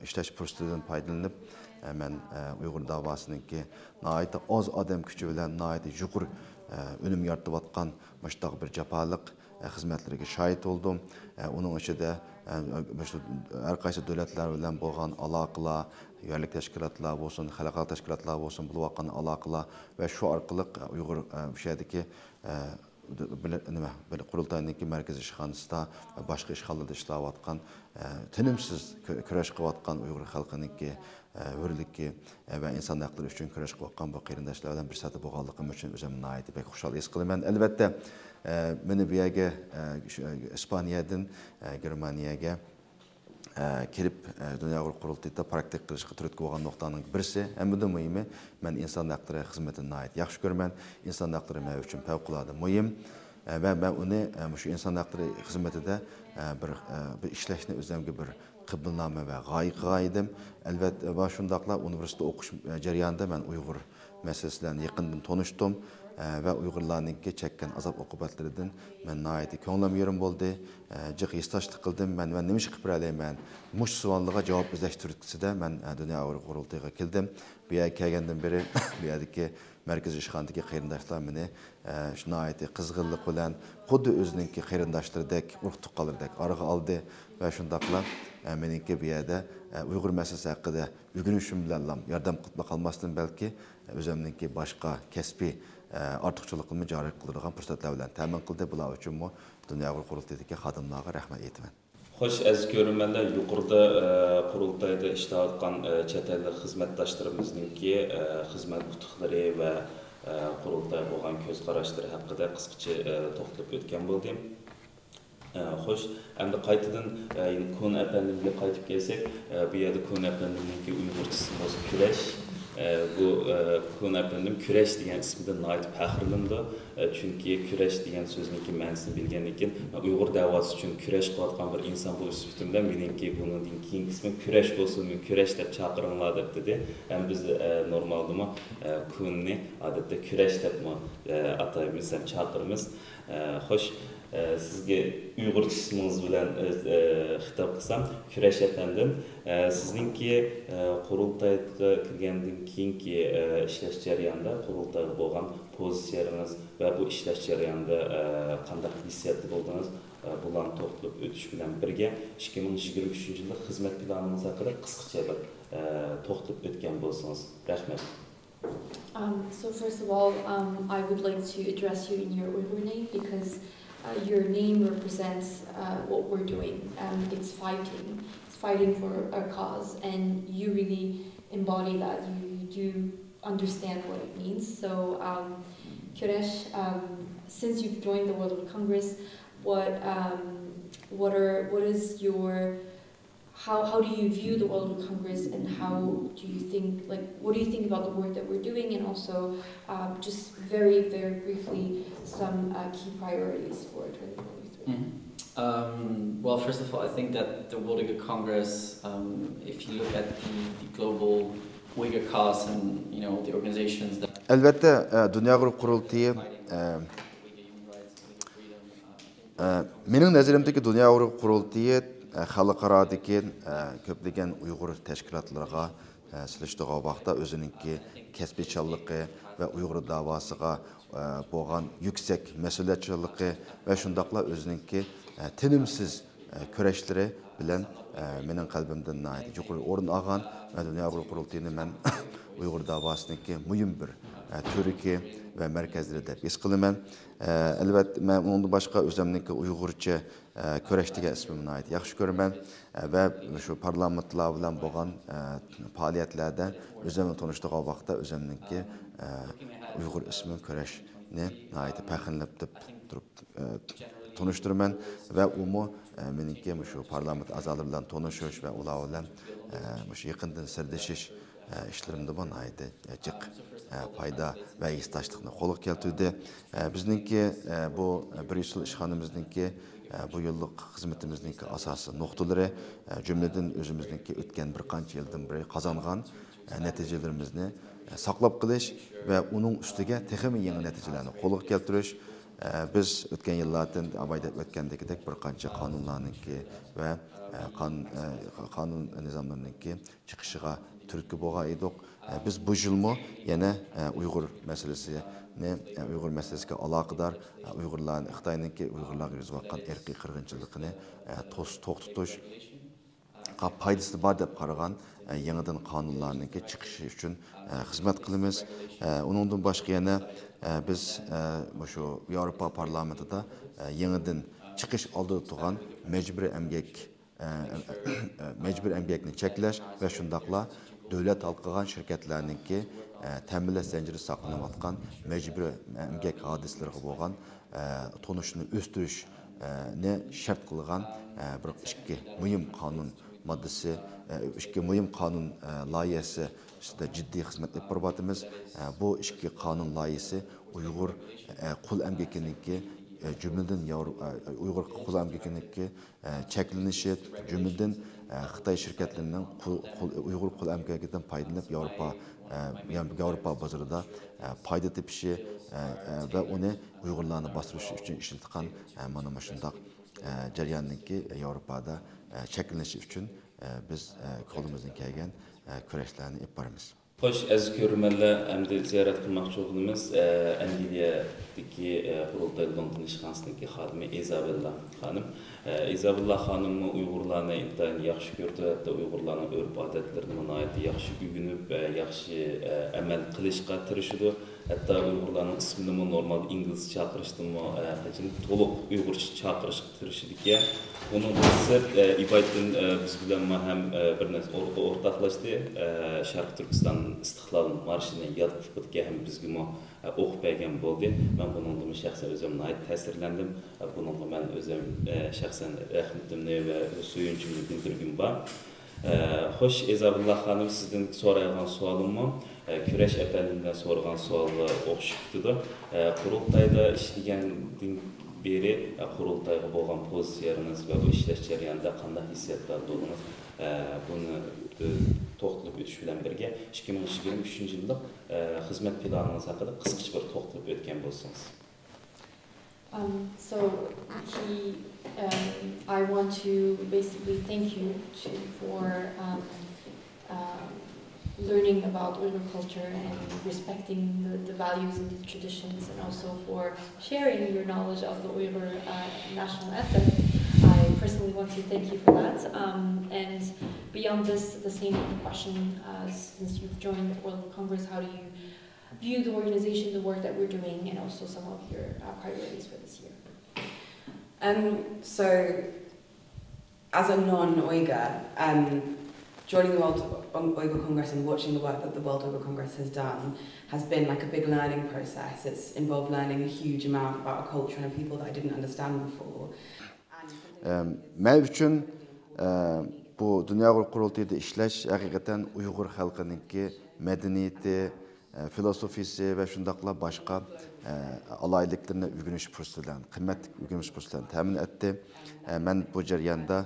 ئىشلەش پۇرسىتىدىن پايدىلىنىپ، ئە، مەن، ئە، ئۇيغۇر داۋاسىنىڭكى ناھايىتى ئاز ئادەم كۈچى بىلەن ناھايىتى يۇقىرى ئۈنۈم يارىتىۋاتقان مۇشۇنداق بىر جاپالىق خىزمەتلىرىگە شاھىت بولدۇم. ئۇنىڭ ئىچىدە مۇشۇ ھەر قايسى دۆلەتلەر بىلەن بولغان ئالاقىلار، يەرلىك تەشكىلاتلار بولسۇن، خەلقئارا تەشكىلاتلار بولسۇن، بولۇۋاتقان ئالاقىلار ۋە شۇ ئارقىلىق ئۇيغۇر، ئە، مۇشۇ يەردىكى، ئە، بىلە-، نېمە، بىلە-، قۇرۇلتاينىڭكى مەركىزىي ئىشخانىسىدا ۋە باشقا ئىشخانىلاردا ئىشلەۋاتقان، ئە، تىنىمسىز كۆ-، كۈرەش قىلىۋاتقان ئۇيغۇر خەلقىنىڭكى، ئە، ھۆرلۈكى، ئە، ۋە ئىنسان ھەقلىرى ئۈچۈن كۈرەش قىلىۋاتقان بۇ قېرىنداشلار بىلەن بىر سەپتە بولغانلىقىم ئۈچۈن ئۆزۈمنى ناھايىتى بەك خۇشال ھېس قىلىمەن. ئەلۋەتتە، ئە، مېنى بۇ يەرگە، ئە، شۇ، ئىسپانىيەدىن، ئە، گېرمانىيەگە، ئە، كېلىپ، ئە، دۇنيا ئۇيغۇر قۇرۇلتىيىدا پراكتىكا قىلىشقا تۈرتكە بولغان نۇقتىنىڭ بىرسى، ھەممىدىن مۇھىمى، مەن ئىنسان ھەقلىرى خىزمىتىنى ناھايىتى ياخشى كۆرىمەن. ئىنسان ھەقلىرى مەن ئۈچۈن پەۋقۇلئاددە مۇھىم. ئە، ۋە مەن ئۇنى، ئە، مۇشۇ ئىنسان ھەقلىرى خىزمىتىدە، ئە، بىر، ئە، بىر ئىشلەشنى ئۆزۈمگە بىر قىبلىنامە ۋە غايە قىلغان ئىدىم. ئەلۋەتتە، ۋە شۇنداقلا ئۇنىۋېرسىتېتتا ئوقۇش، ئە، جەريانىدا مەن ئۇيغۇر مەسىلىسى بىلەن يېقىندىن تونۇشتۇم، ئە، ۋە ئۇيغۇرلارنىڭكى چەككەن ئازاب-ئوقۇبەتلىرىدىن مەن ناھايىتى كۆڭلۈم يېرىم بولدى، ئە، جىق ھېسداشلىق قىلدىم. مەن، مەن نېمە ئىش قىلىپ بېرەلەيمەن؟ مۇشۇ سوئاللارغا جاۋاب ئىزدەش تۈرتكىسىدە مەن، ئە، دۇنيا ئۇيغۇر قۇرۇلتىيىغا كەلدىم. بۇ يەرگە كەلگەندىن بېرى بۇ يەردىكى مەركىزىي ئىشخانىدىكى قېرىنداشلار مېنى، ئە، شۇ ناھايىتى قىزغىنلىق بىلەن خۇددى ئۆزىنىڭكى قېرىنداشلىرىدەك، ئۇرۇق-تۇغقانلىرىدەك ئارىغا ئالدى ۋە شۇنداقلا، ئە، مېنىڭكى بۇ يەردە، ئە، ئۇيغۇر مەسىلىسى ھەققىدە ئۆگىنىشىم بىلەنلا ياردەم قىلىپلا قالماستىن، بەلكى ئۆزۈمنىڭكى باشقا كەسپىي، ئە، ئارتۇقچىلىقلىرىمنى جارى قىلىدىغان پۇرسەتلەر بىلەن تەمىن قىلدى. بۇلار ئۈچۈنمۇ دۇنيا ئۇيغۇر قۇرۇلتىيىدىكى خادىملارغا رەھمەت ئېيتىمەن. خوش، ئەزىز كۆرۈرمەنلەر، يۇقىرىدا، ئە، قۇرۇلتايدا ئىشلەۋاتقان، ئە، چەت ئەللىك خىزمەتداشلىرىمىزنىڭكى، ئە، خىزمەت ئۇتۇقلىرى ۋە، ئە، قۇرۇلتايغا بولغان كۆز قاراشلىرى ھەققىدە قىسقىچە، ئە، توختىلىپ ئۆتكەن بولدى. ئە، خوش، ئەمدى قايتىدىن، ئە، يەنە كونا ئەپەندىمگە قايتىپ كەلسەك، ئە، بۇ يەردە كونا ئەپەندىمنىڭكى ئۇيغۇرچىسى بولسا كۈرەش. ئە، بۇ، ئە، كونا ئەپەندىم كۈرەش دېگەن ئىسمىدىن ناھايىتى پەخىرلىنىدۇ. ئە، چۈنكى كۈرەش دېگەن سۆزنىڭكى مەنىسىنى بىلگەندىن كېيىن، مەن ئۇيغۇر دەۋاسى ئۈچۈن كۈرەش قىلىۋاتقان بىر ئىنسان بولۇش سۈپىتىم بىلەن مېنىڭكى بۇنىڭدىن كېيىنكى ئىسمىم كۈرەش بولسۇن، مېنى كۈرەش دەپ چاقىرىڭلار دەپ دېدى. ھەم بىز، ئە، نورمالدىمۇ، ئە، كونىنى ئادەتتە كۈرەش دەپمۇ، ئە، ئاتايمىز ھەم چاقىرىمىز. ئە، خوش، ئە، سىزگە ئۇيغۇرچە ئىسمىڭىز بىلەن، ئە، ئە، خىتاب قىلسام، كۈرەش ئەپەندىم، ئە، سىزنىڭكى، ئە، قۇرۇلتايغا كىرگەندىن كېيىنكى، ئە، ئىشلەش جەريانىدا قۇرۇلتايغا بولغان پوزىتسىيەڭىز ۋە بۇ ئىشلەش جەريانىدا، ئە، قانداق ھېسسىياتتا بولدىڭىز؟ ئە، بۇلارنى توختىلىپ ئۆتۈش بىلەن بىرگە، ئىككى مىڭ يىگىرمە ئۈچىنچى يىللىق خىزمەت پىلانىڭىز ھەققىدە قىسقىچە بىر، ئە، توختىلىپ ئۆتكەن بولسىڭىز. رەھمەت. Um, so first of all, um, I would like to address you in your Uyghur name because uh, your name represents uh, what we're doing. Um, it's fighting. It's fighting for a cause, and you really embody that. You, you do understand what it means. So, um, Kuresh, um, since you've joined the World Congress, what um, what are what is your how, how do you view the World Congress and how do you think, like, what do you think about the work that we're doing and also um, just very, very briefly, some uh, key priorities for twenty twenty-three? Mhm. Um, well, first of all, I think that the World Uyghur Congress, um, if you look at the, the global Uyghur cause and, you know, the organizations that ئەلۋەتتە، ئە، دۇنيا ئۇيغۇر قۇرۇلتىيى، ئە، ئە، مېنىڭ نەزىرىمدىكى دۇنيا ئۇيغۇر قۇرۇلتىيى، ئە، خەلقئارادىكى، ئە، كۆپلىگەن ئۇيغۇر تەشكىلاتلىرىغا، ئە، سېلىشتۇرغان ۋاقىتتا ئۆزىنىڭكى كەسپىيچانلىقى ۋە ئۇيغۇر داۋاسىغا، ئە، بولغان يۈكسەك مەسئۇلىيەتچانلىقى ۋە شۇنداقلا ئۆزىنىڭكى، ئە، تىنىمسىز، ئە، كۈرەشلىرى بىلەن، ئە، مېنىڭ قەلبىمدىن ناھايىتى يۇقىرى ئورۇن ئالغان ۋە دۇنيا ئۇيغۇر قۇرۇلتىيىنى مەن ئۇيغۇر داۋاسىنىڭكى مۇھىم بىر، ئە، تۈۋرۈكى ۋە مەركەزلىرى دەپ ھېس قىلىمەن. ئە، ئەلۋەتتە، مەن ئۇنىڭدىن باشقا ئۆزۈمنىڭكى ئۇيغۇرچە، ئە، كۈرەش دېگەن ئىسمىمنى ناھايىتى ياخشى كۆرىمەن. ئە، ۋە شۇ پارلامېنتلار بىلەن بولغان، ئە، پائالىيەتلەردە ئۆزۈمنى تونۇشتۇرغان ۋاقىتتا ئۆزۈمنىڭكى، ئە، ئۇيغۇر ئىسمىم كۈرەشنى ناھايىتى پەخىرلىنىپ دەپ تۇرۇپ، ئە، تونۇشتۇرىمەن. ۋە ئۇمۇ، ئە، مېنىڭكى مۇشۇ پارلامېنت ئەزالىرى بىلەن تونۇشۇش ۋە ئۇلار بىلەن، ئە، مۇشۇ يېقىندىن سىردىشىش، ئە، ئىشلىرىمدىمۇ ناھايىتى، ئە، جىق، ئە، پايدا ۋە ھېسداشلىقنى قولغا كەلتۈردى. ئە، بىزنىڭكى، ئە، بۇ، ئە، بىر يۈز يىل ئىشخانىمىزنىڭكى، ئە، بۇ يىللىق خىزمىتىمىزنىڭكى ئاساسىي نۇقتىلىرى، ئە، جۈملىدىن ئۆزىمىزنىڭكى ئۆتكەن بىر قانچە يىلدىن بېرى قازانغان، ئە، نەتىجىلىرىمىزنى، ئە، ساقلاپ قېلىش ۋە ئۇنىڭ ئۈستىگە تېخىمۇ يېڭى نەتىجىلەرنى قولغا كەلتۈرۈش. ئە، بىز ئۆتكەن يىللاردىن ئاۋاي دەپ ئۆتكەندىكىدەك بىر قانچە قانۇنلارنىڭكى ۋە، ئە، قان-، ئە، قانۇن نىزاملىرىنىڭكى چىقىشىغا تۈرتكە بولغان ئىدۇق. ئە، بىز بۇ يىلمۇ يەنە، ئە، ئۇيغۇر مەسىلىسىنى، ئە، ئۇيغۇر مەسىلىسىگە ئالاقىدار، ئە، ئۇيغۇرلار، خىتاينىڭكى ئۇيغۇرلارغا يۈرگۈزۈۋاتقان ئىرقىي قىرغىنچىلىقىنى، ئە، توس-، توختىتىش، پايدىسى بار دەپ قارىغان، ئە، يېڭىدىن قانۇنلارنىڭكى چىقىشى ئۈچۈن، ئە، خىزمەت قىلىمىز. ئە، ئۇنىڭدىن باشقا يەنە، ئە، بىز، ئە، مۇشۇ ياۋروپا پارلامېنتىدا، ئە، يېڭىدىن چىقىش ئالدىدا تۇرغان مەجبۇرىي ئەمگەك، ئە، ئە، ئە، مەجبۇرىي ئەمگەكنى چەكلەش ۋە شۇنداقلا دۆلەت ھالقىغان قىلغان شىركەتلەرنىڭكى، ئە، تەمىنلەش زەنجىرىدە ساقلىنىۋاتقان مەجبۇرىي ئەمگەك ھادىسىلىرىگە بولغان، ئە، تونۇشنى ئۆستۈرۈش، ئە، نى شەرت قىلغان، ئە، بىر ئىككى مۇھىم قانۇن ماددىسى، ئە، ئىككى مۇھىم قانۇن، ئە، لايىھەسى ئۈستىدە جىددىي خىزمەت ئېلىپ بېرىۋاتىمىز. ئە، بۇ ئىككى قانۇن لايىھەسى ئۇيغۇر، ئە، قۇل ئەمگىكىنىڭكى، ئە، جۈملىدىن ياۋرو-، ئە، ئۇيغۇر قۇل ئەمگىكىنىڭكى، ئە، چەكلىنىشى، جۈملىدىن، ئە، خىتاي شىركەتلىرىنىڭ قۇل، قۇل، ئۇيغۇر قۇل ئەمگىكىدىن پايدىلىنىپ ياۋروپا، ئە، ياۋروپا بازىرىدا، ئە، پايدا تېپىشى، ئە، ئە، ۋە ئۇنى ئۇيغۇرلارنى باستۇرۇش ئۈچۈن ئىشلىتىدىغان، ئە، مانا مۇشۇنداق، ئە، جەرياننىڭكى ياۋروپادا، ئە، چەكلىنىشى ئۈچۈن، ئە، بىز، ئە، قولىمىزدىن كەلگەن، ئە، كۈرەشلەرنى ئېلىپ بارىمىز. خوش، ئەزىز كۆرۈرمەنلەر، ئەمدى زىيارەت قىلماقچى بولغىنىمىز، ئە، ئەنگلىيەدىكى، ئە، قۇرۇلتاي لوندون ئىشخانىسىدىكى خادىمى ئىزابېللا خانىم. ئە، ئىزابېللا خانىممۇ ئۇيغۇرلارنى ئىنتايىن ياخشى كۆرىدۇ، ھەتتا ئۇيغۇرلارنىڭ ئۆرپ-ئادەتلىرىنىمۇ ناھايىتى ياخشى ئۆگىنىپ، ئە، ياخشى، ئە، ئەمەل قىلىشقا تىرىشىدۇ. ھەتتا ئۇيغۇرلارنىڭ ئىسمىنىمۇ نورمال ئىنگلىزچە چاقىرىشتىنمۇ، ئە، قېچىپ تولۇق ئۇيغۇرچە چاقىرىشقا تىرىشىدىكەن. ئۇنىڭدىن سىرت، ئە، ئىبايىتتىن، ئە، بىز بىلەنمۇ ھەم، ئە، بىر نەرسە ئور-، ئورتاقلاشتى. ئە، شەرقىي تۈركىستان ئىستىقلال مارشىنى ياد ئۇكىدىكەن ھەم بىزگىمۇ، ئە، ئوقۇپ بەرگەن بولدى. مەن بۇنىڭدىنمۇ شەخسەن ئۆزۈم ناھايىتى تەسىرلەندىم. ئە، بۇنىڭغا مەن ئۆزۈم، ئە، شەخسەن رەھمىتىمنى ۋە سۆيۈنچۈمنى بىلدۈرگۈم بار. ئە، خوش، ئىزابىللا خانىم، سىزدىن سورايدىغان سوئالىممۇ، ئە، كۈرەش ئەپەندىم بىلەن سورىغان سوئالغا ئوخشىشىپ كېتىدۇ. ئە، قۇرۇلتايدا ئىشلىگەندىن بېرى، ئە، قۇرۇلتايغا بولغان پوزىتسىيەڭىز ۋە ئۇ ئىشلەش جەريانىدا قانداق ھېسسىياتلاردا بولدىڭىز؟ ئە، بۇنى، ئە، توختىلىپ ئۆتۈش بىلەن بىرگە، ئىككى مىڭ يىگىرمە ئۈچىنچى يىللىق، ئە، خىزمەت پىلانىڭىز ھەققىدە قىسقىچە بىر توختىلىپ ئۆتكەن بولسىڭىز. Um, so he, um, I want to basically thank you to, for um, um, learning about Uyghur culture and respecting the, the values and the traditions, and also for sharing your knowledge of the Uyghur uh, national anthem. I personally want to thank you for that. Um, and beyond this, the same question: uh, since you've joined the World Congress, how do you view the organization, the work that we're doing, and also some of your uh, priorities for this year? Um, so, as a non-Uyghur, um, joining the World Uyghur Congress and watching the work that the World Uyghur Congress has done has been like a big learning process. It's involved learning a huge amount about a culture and a people that I didn't understand before. مەن ئۈچۈن بۇ دۇنيا ئۇيغۇر قۇرۇلتىيىدا ئىشلەش ھەقىقەتەن ئۇيغۇر خەلقىنىڭكى مەدەنىيىتى، فىلوسوفىيىسى ۋە شۇنداقلا باشقا ئالاھىدىلىكلىرىنى ئۆگىنىش پۇرسىتى بىلەن، قىممەتلىك ئۆگىنىش پۇرسىتىنى تەمىن ئەتتى. مەن بۇ جەرياندا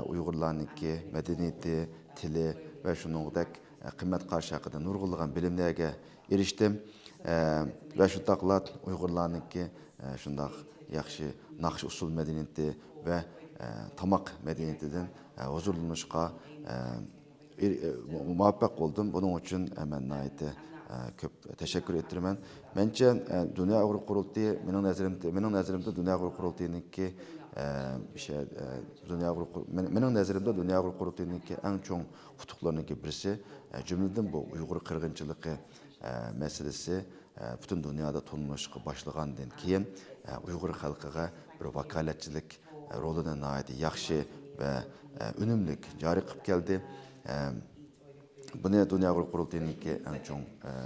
ئۇيغۇرلارنىڭكى مەدەنىيىتى، تىلى ۋە شۇنىڭدەك قىممەت قارىشى ھەققىدە نۇرغۇنلىغان بىلىملەرگە ئېرىشتىم. ۋە شۇنداقلا ئۇيغۇرلارنىڭكى شۇنداق ياخشى ناخشا ئۇسسۇل مەدەنىيىتى ۋە تاماق مەدەنىيىتىدىن ھۇزۇرلىنىشقا مۇۋەپپەق بولدۇم. بۇنىڭ ئۈچۈن مەن ناھايىتى كۆپ تەشەككۈر ئېيتتۇرىمەن. مەنچە، دۇنيا ئۇيغۇر قۇرۇلتىيى مېنىڭ نەزىرىمدە، مېنىڭ نەزىرىمدە دۇنيا ئۇيغۇر قۇرۇلتىيىنىڭكى، دۇنيا ئۇيغۇر قۇر-، مېنىڭ نەزىرىمدە دۇنيا ئۇيغۇر قۇرۇلتىيىنىڭكى ئەڭ چوڭ ئۇتۇقلىرىنىڭكى بىرسى، جۈملىدىن بۇ ئۇيغۇر قىرغىنچىلىقى مەسىلىسى پۈتۈن دۇنيادا تونۇلۇشقا باشلىغاندىن كېيىن، ئۇيغۇر خەلقىگە بىر ۋاكالەتچىلىك رولىنى ناھايىتى ياخشى ۋە ئۈنۈملۈك جارى قىلىپ كەلدى. بۇنى دۇنيا ئۇيغۇر قۇرۇلتىيىنىڭكى ئەڭ چوڭ،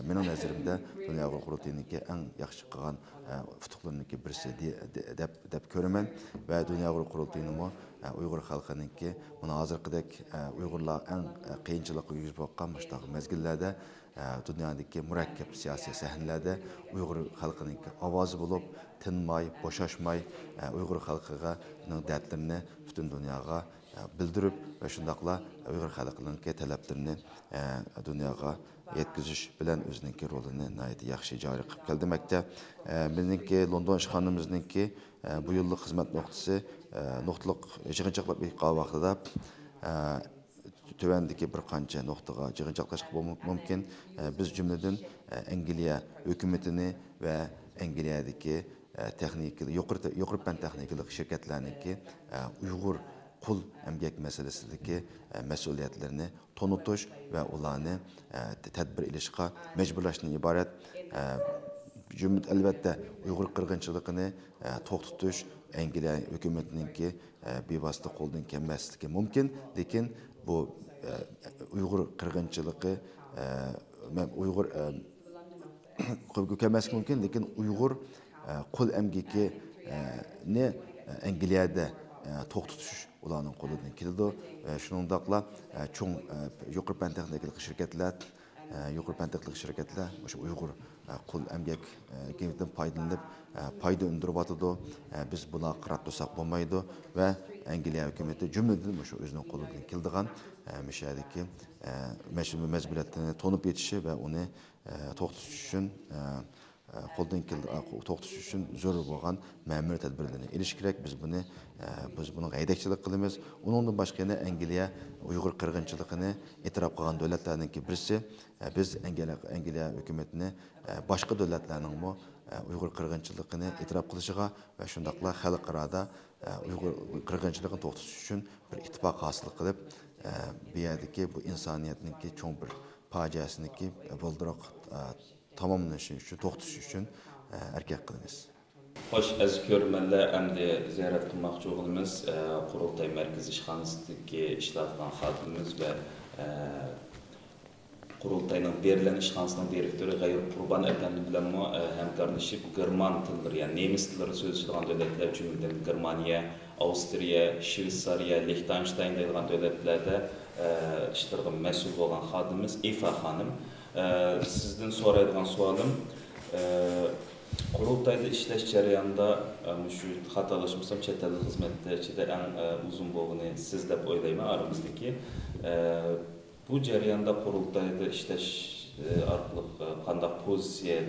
مېنىڭ نەزىرىمدە دۇنيا ئۇيغۇر قۇرۇلتىيىنىڭكى ئەڭ ياخشى قىلغان ئۇتۇقلىرىنىڭكى بىرسى دە-، دە-، دەپ، دەپ كۆرىمەن. ۋە دۇنيا ئۇيغۇر قۇرۇلتىيىنىمۇ ئۇيغۇر خەلقىنىڭكى مانا ھازىرقىدەك ئۇيغۇرلار ئەڭ قىيىنچىلىققا يۈز بولغان مۇشۇنداق مەزگىللەردە دۇنيادىكى مۇرەككەپ سىياسىي سەھنىلەردە ئۇيغۇر خەلقىنىڭكى ئاۋازى بولۇپ، تىنماي، بوشاشماي، ئۇيغۇر خەلقىنىڭ دەردلىرىنى پۈتۈن دۇنياغا بىلدۈرۈپ ۋە شۇنداقلا ئۇيغۇر خەلقىنىڭكى تەلەپلىرىنى دۇنياغا يەتكۈزۈش بىلەن ئۆزىنىڭكى رولىنى ناھايىتى ياخشى جارى قىلىپ كەلمەكتە. بىزنىڭكى لوندون ئىشخانىمىزنىڭكى بۇ يىللىق خىزمەت نۇقتىسى، نۇقتىلىق يىغىنچاقلاپ ئېيتقان ۋاقتىدا، تۆۋەندىكى بىر قانچە نۇقتىغا يىغىنچاقلاشقا مۇم-، مۇمكىن. ئە، بىز جۈملىدىن، ئە، ئەنگلىيە ھۆكۈمىتىنى ۋە ئەنگلىيەدىكى، ئە، تېخنىكىلىق، يۇقىرى، يۇقىرى پەن تېخنىكىلىق شىركەتلەرنىڭكى، ئە، ئۇيغۇر قۇل ئەمگەك مەسىلىسىدىكى، ئە، مەسئۇلىيەتلىرىنى تونۇتۇش ۋە ئۇلارنى، ئە، تەدبىر ئېلىشقا مەجبۇرلاشتىن ئىبارەت. ئە، جۈملە-، ئەلۋەتتە، ئۇيغۇر قىرغىنچىلىقىنى، ئە، توختىتىش ئەنگلىيە ھۆكۈمىتىنىڭكى، ئە، بىۋاسىتە قولىدىن كەلمەسلىكى مۇمكىن، لېكىن بۇ، ئە، ئۇيغۇر قىرغىنچىلىقى، ئە، مە-، ئۇيغۇر، ئە، قولىدىن كەلمەسلىكى مۇمكىن، لېكىن ئۇيغۇر، ئە، قۇل ئەمگىكى، ئە، نى، ئە، ئەنگلىيەدە، ئە، توختىتىش ئۇلارنىڭ قولىدىن كېلىدۇ. ئە، شۇنىڭداقلا، ئە، چوڭ، ئە، يۇقىرى پەن تېخنىكىلىق شىركەتلەر، ئە، يۇقىرى پەن تېخنىكىلىق شىركەتلەر مۇشۇ ئۇيغۇر، ئە، قۇل ئەمگەك، ئە، ئەمگىكىدىن پايدىلىنىپ، ئە، پايدا ئۈندۈرۈۋاتىدۇ. ئە، بىز بۇلارغا قاراپ تۇرساق بولمايدۇ ۋە ئەنگلىيە ھۆكۈمىتى جۈملىدىن مۇشۇ ئۆزىنىڭ قولىدىن كېلىدىغان، ئە، مۇشۇ يەردىكى، ئە، مەش-، مەجبۇرىيەتلىرىنى تونۇپ يېتىشى ۋە ئۇنى، ئە، توختىتىش ئۈچۈن، ئە، ئە، قولدىن كېل-، ئە، قو-، توختىتىش ئۈچۈن زۆرۈر بولغان مەمۇرىي تەدبىرلەرنى ئېلىش كېرەك. بىز بۇنى، ئە، بىز بۇنىڭغا ھەيدەكچىلىك قىلىمىز. ئۇنىڭدىن باشقا يەنە ئەنگلىيە ئۇيغۇر قىرغىنچىلىقىنى ئېتىراپ قىلغان دۆلەتلەرنىڭكى بىرسى. ئە، بىز ئەنگلىيە، ئەنگلىيە ھۆكۈمىتىنى، ئە، باشقا دۆلەتلەرنىڭمۇ، ئە، ئۇيغۇر قىرغىنچىلىقىنى ئېتىراپ قىلىشىغا ۋە شۇنداقلا خەلقئارادا، ئە، ئۇيغۇر قىرغىنچىلىقىنى توختىتىش ئۈچۈن بىر ئىتتىپاق ھاسىل قىلىپ، ئە، بۇ يەردىكى بۇ ئىنسانىيەتنىڭكى چوڭ بىر پاجىئەسىنىڭكى، ئە، بالدۇرراق، ئە، تاماملىنىشى ئۈچۈن، توختىتىش ئۈچۈن، ئە، ھەرىكەت قىلىمىز. خوش، ئەزىز كۆرۈرمەنلەر، ئەمدى زىيارەت قىلماقچى بولغىنىمىز، ئە، قۇرۇلتاي مەركىزى ئىشخانىسىدىكى ئىشلەۋاتقان خادىمىمىز ۋە، ئە، قۇرۇلتاينىڭ بېرلىن ئىشخانىسىنىڭ دىرېكتورى غەيۇر قۇربان ئەپەندى بىلەنمۇ، ئە، ھەمكارلىشىپ، گېرمان تىللىرى، يەنى نېمىس تىللىرى سۆزلىشىدىغان دۆلەتلەر، جۈملىدىن گېرمانىيە، ئاۋسترىيە، شۋېتسارىيە، لىختېنشتاين دەيدىغان دۆلەتلەردە، ئە، ئىشلىرىغا مەسئۇل بولغان خادىمىمىز ئېفا خانىم. ئە، سىزدىن سورايدىغان سوئالىم، ئە، قۇرۇلتايدا ئىشلەش جەريانىدا، ئە، مۇشۇ خاتالاشمىسام، چەت ئەلدە خىزمەتتە ئىچىدە ئەڭ، ئە، ئۇزۇن بولغىنى سىز دەپ ئويلايمەن ئارىمىزدىكى. ئە، بۇ جەرياندا قۇرۇلتايدا ئىشلەش، ئە، ئارقىلىق، ئە، قانداق پوزىتسىيە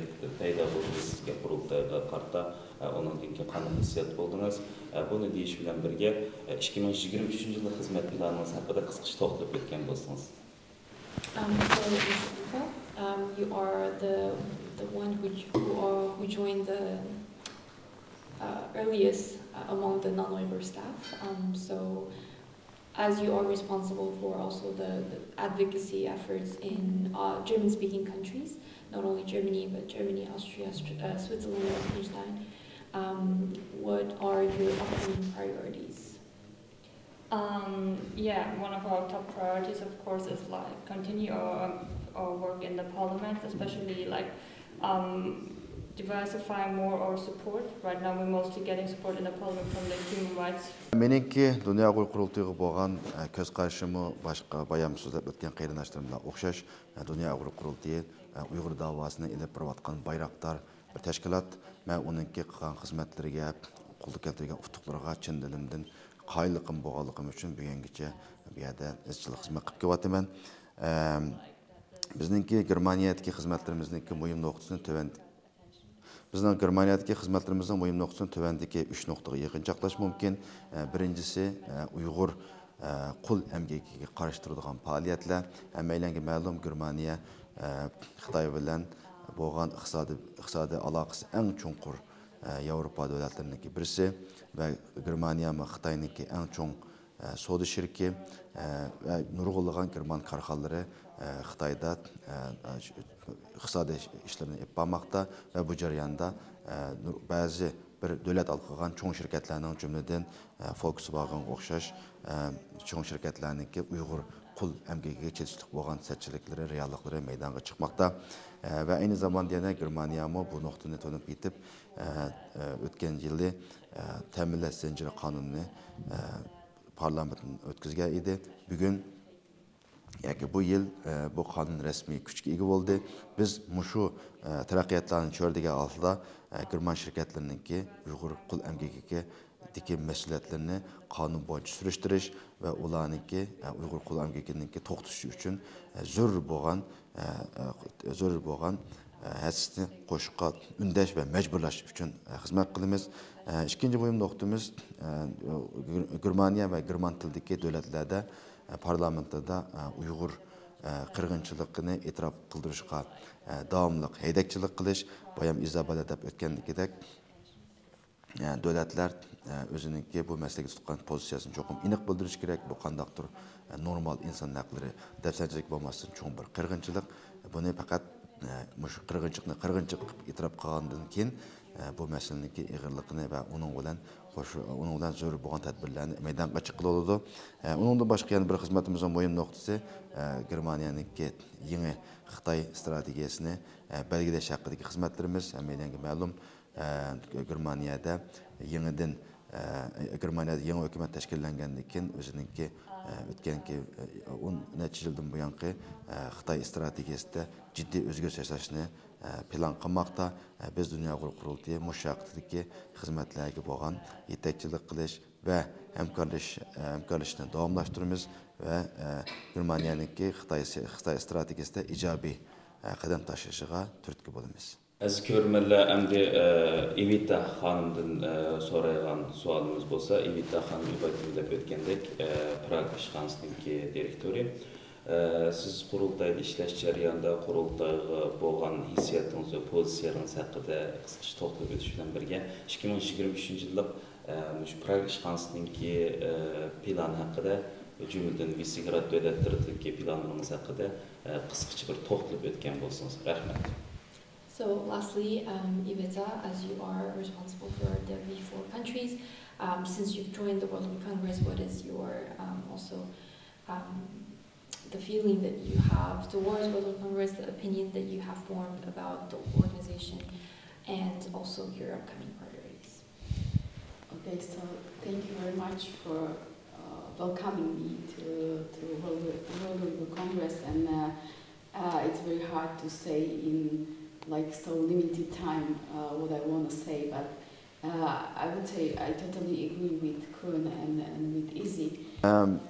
پەيدا بولدى سىزگە قۇرۇلتايغا قارىتا؟ ئە، ئۇنىڭدىن كېيىن قانداق ھېسسىيات بولدىڭىز؟ ئە، بۇنى دېيىش بىلەن بىرگە، ئە، ئىككى مىڭ يىگىرمە ئۈچىنچى يىللىق خىزمەت پىلانىڭىز ھەققىدە قىسقىچە توختىلىپ ئۆتكەن بولسىڭىز. Um, so, Mister Kuka, um, you are the, the one who, j- who, are, who joined the, uh, earliest, uh, among the non-Uyghur staff. Um, so, as you are responsible for also the, the advocacy efforts in, uh, German-speaking countries, not only Germany, but Germany, Austria, Aust- uh, Switzerland, Liechtenstein, um, what are your upcoming priorities? Um, yeah, one of our top priorities, of course, is like continue our, um, our work in the parliament, especially like, um, diversify more our support. Right now, we're mostly getting support in the parliament from the human rights. مېنىڭكى دۇنيا ئۇيغۇر قۇرۇلتىيىغا بولغان، ئە، كۆز قارىشىمۇ باشقا بايام سۆزلەپ ئۆتكەن قېرىنداشلىرىم بىلەن ئوخشاش. ئە، دۇنيا ئۇيغۇر قۇرۇلتىيى، ئە، ئۇيغۇر داۋاسىنى ئېلىپ بېرىۋاتقان بايراقدار بىر تەشكىلات. مەن ئۇنىڭكى قىلغان خىزمەتلىرىگە، قولغا كەلتۈرگەن ئۇتۇقلىرىغا چىن دىلىمدىن قايىل قىلغان بولغانلىقىم ئۈچۈن بۈگۈنگىچە بۇ يەردە ئىزچىل خىزمەت قىلىپ كېلىۋاتىمەن. ئەم، بىزنىڭكى گېرمانىيەدىكى خىزمەتلىرىمىزنىڭكى مۇھىم نۇقتىسىنى تۆۋەن، بىزنىڭ گېرمانىيەدىكى خىزمەتلىرىمىزنىڭ مۇھىم نۇقتىسىنى تۆۋەندىكى ئۈچ نۇقتىغا يىغىنچاقلاش مۇمكىن. ئە، بىرىنچىسى، ئە، ئۇيغۇر، ئە، قۇل ئەمگىكىگە قارشى تۇرىدىغان پائالىيەتلەر. ھەممەيلەنگە مەلۇم، گېرمانىيە، ئە، خىتاي بىلەن بولغان ئىقتىسادىي، ئىقتىسادىي ئالاقىسى ئەڭ چوڭقۇر، ئە، ياۋروپا دۆلەتلىرىنىڭكى بىرسى ۋە گېرمانىيەمۇ خىتاينىڭكى ئەڭ چوڭ، ئە، سودا شېرىكى، ئە، ۋە نۇرغۇنلىغان گېرمان كارخانىلىرى، ئە، خىتايدا، ئە، ئە، ئىقتىسادىي ئىشلىرىنى ئېلىپ بارماقتا ۋە بۇ جەرياندا، ئە، نۇر-، بەزى بىر دۆلەت ھالقىغان چوڭ شىركەتلەرنىڭ، جۈملىدىن، ئە، فولكسۋاگېنغا ئوخشاش، ئە، چوڭ شىركەتلەرنىڭكى ئۇيغۇر قۇل ئەمگىكىگە چېتىشلىق بولغان سەتچىلىكلىرى، رېئاللىقلىرى مەيدانغا چىقماقتا. ئە، ۋە ئەينى زاماندا يەنە گېرمانىيەمۇ بۇ نۇقتىنى تونۇپ يېتىپ، ئە، ئە، ئۆتكەن يىلى، ئە، تەمىنلەش زەنجىرى قانۇنىنى، ئە، پارلامېنتتىن ئۆتكۈزگەن ئىدى. بۈگۈن ياكى بۇ يىل، ئە، بۇ قانۇن رەسمىي كۈچكە ئىگە بولدى. بىز مۇشۇ، ئە، تەرەققىياتلارنى چۆرىدىگەن ھالدا، ئە، گېرمان شىركەتلىرىنىڭكى ئۇيغۇر قۇل ئەمگىكىدىكى مەسئۇلىيەتلىرىنى قانۇن بويىچە سۈرۈشتۈرۈش ۋە ئۇلارنىڭكى، ئە، ئۇيغۇر قۇل ئەمگىكىنىڭكى توختىتىشى ئۈچۈن، ئە، زۆرۈر بولغان، ئە، ئە، زۆرۈر بولغان، ئە، ھەسسىسىنى قوشۇشقا ئۈندەش ۋە مەجبۇرلاش ئۈچۈن، ئە، خىزمەت قىلىمىز. ئە، ئىككىنچى مۇھىم نۇقتىمىز، ئە، گېرمانىيە ۋە گېرمان تىلىدىكى دۆلەتلەردە، ئە، پارلامېنتىدا، ئە، ئۇيغۇر، ئە، قىرغىنچىلىقىنى ئېتىراپ قىلدۇرۇشقا، ئە، داۋاملىق ھەيدەكچىلىك قىلىش، بايام ئىزابەللە دەپ ئۆتكەندىكىدەك، ئە، دۆلەتلەر، ئە، ئۆزىنىڭكى بۇ مەسىلىگە تۇتقان پوزىتسىيەسىنى چوقۇم ئېنىق بىلدۈرۈشى كېرەك. بۇ قانداقتۇر، ئە، نورمال ئىنسان ھەقلىرى دەپسەندىچىلىك بولماستىن، چوڭ بىر قىرغىنچىلىق. بۇنى پەقەت، ئە، مۇشۇ قىرغىنچىلىقنى قىرغىنچىلىق قىلىپ ئېتىراپ قىلغاندىن كېيىن، ئە، بۇ مەسىلىنىڭكى ئېغىرلىقىنى ۋە ئۇنىڭ بىلەن قوش-، ئۇنىڭ بىلەن زۆرۈر بولغان تەدبىرلەرنى مەيدانغا چىققىلى بولىدۇ. ئە، ئۇنىڭدىن باشقا يەنە بىر خىزمىتىمىزنىڭ مۇھىم نۇقتىسى، ئە، گېرمانىيەنىڭكى يېڭى خىتاي ئىستراتېگىيەسىنى، ئە، بەلگىلەش ھەققىدىكى خىزمەتلىرىمىز. ھەممەيلەنگە مەلۇم، ئە، گېرمانىيەدە يېڭىدىن، ئە، گېرمانىيەدە يېڭى ھۆكۈمەت تەشكىللەنگەندىن كېيىن ئۆزىنىڭكى، ئە، ئۆتكەنكى، ئە، ئون نەچچە يىلدىن بۇيانقى، ئە، خىتاي ئىستراتېگىيەسىدە جىددىي ئۆزگىرىش ياساشنى، ئە، پىلان قىلماقتا. ئە، بىز دۇنيا ئۇيغۇر قۇرۇلتىيى مۇشۇ ھەقتىكى خىزمەتلەرگە بولغان يېتەكچىلىك قىلىش ۋە ھەمكارلىش-، ھەمكارلىشىشنى داۋاملاشتۇرىمىز ۋە، ئە، گېرمانىيەنىڭكى خىتاي، خىتاي ئىستراتېگىيەسىدە ئىجابىي، ئە، قەدەم تاشلىشىغا تۈرتكە بولىمىز. ئەزىز كۆرۈرمەنلەر، ئەمدى، ئە، ئېۋىتا خانىمدىن، ئە، سورايدىغان سوئالىمىز بولسا، ئېۋىتا خانىم ئىبراھىم دەپ ئۆتكەندەك، ئە، پراگ ئىشخانىسىنىڭكى دىرېكتورى. ئە، سىز قۇرۇلتايدا ئىشلەش جەريانىدا قۇرۇلتايغا بولغان ھېسسىياتىڭىز ۋە پوزىتسىيەڭىز ھەققىدە قىسقىچە توختىلىپ ئۆتۈش بىلەن بىرگە، ئىككى مىڭ يىگىرمە ئۈچىنچى يىللىق، ئە، مۇشۇ پراگ ئىشخانىسىنىڭكى، ئە، پىلانى ھەققىدە، جۈملىدىن ۋىسېگراد دۆلەتلىرىدىكى پىلانلىرىڭىز ھەققىدە، ئە، قىسقىچە بىر توختىلىپ ئۆتكەن بولسىڭىز. رەھمەت. So lastly, um, Iveta, as you are responsible for the V four countries, um, since you've joined the World Congress, what is your, um, also, um, the feeling that you have towards World Congress, the opinion that you have formed about the organization, and also your upcoming priorities? Okay, so thank you very much for, uh, welcoming me to, to World, World Congress, and, uh, uh, it's very hard to say in, like, so limited time, uh, what I want to say, but, uh, I would say I totally agree with Kun and, and with Izzy. ئەم،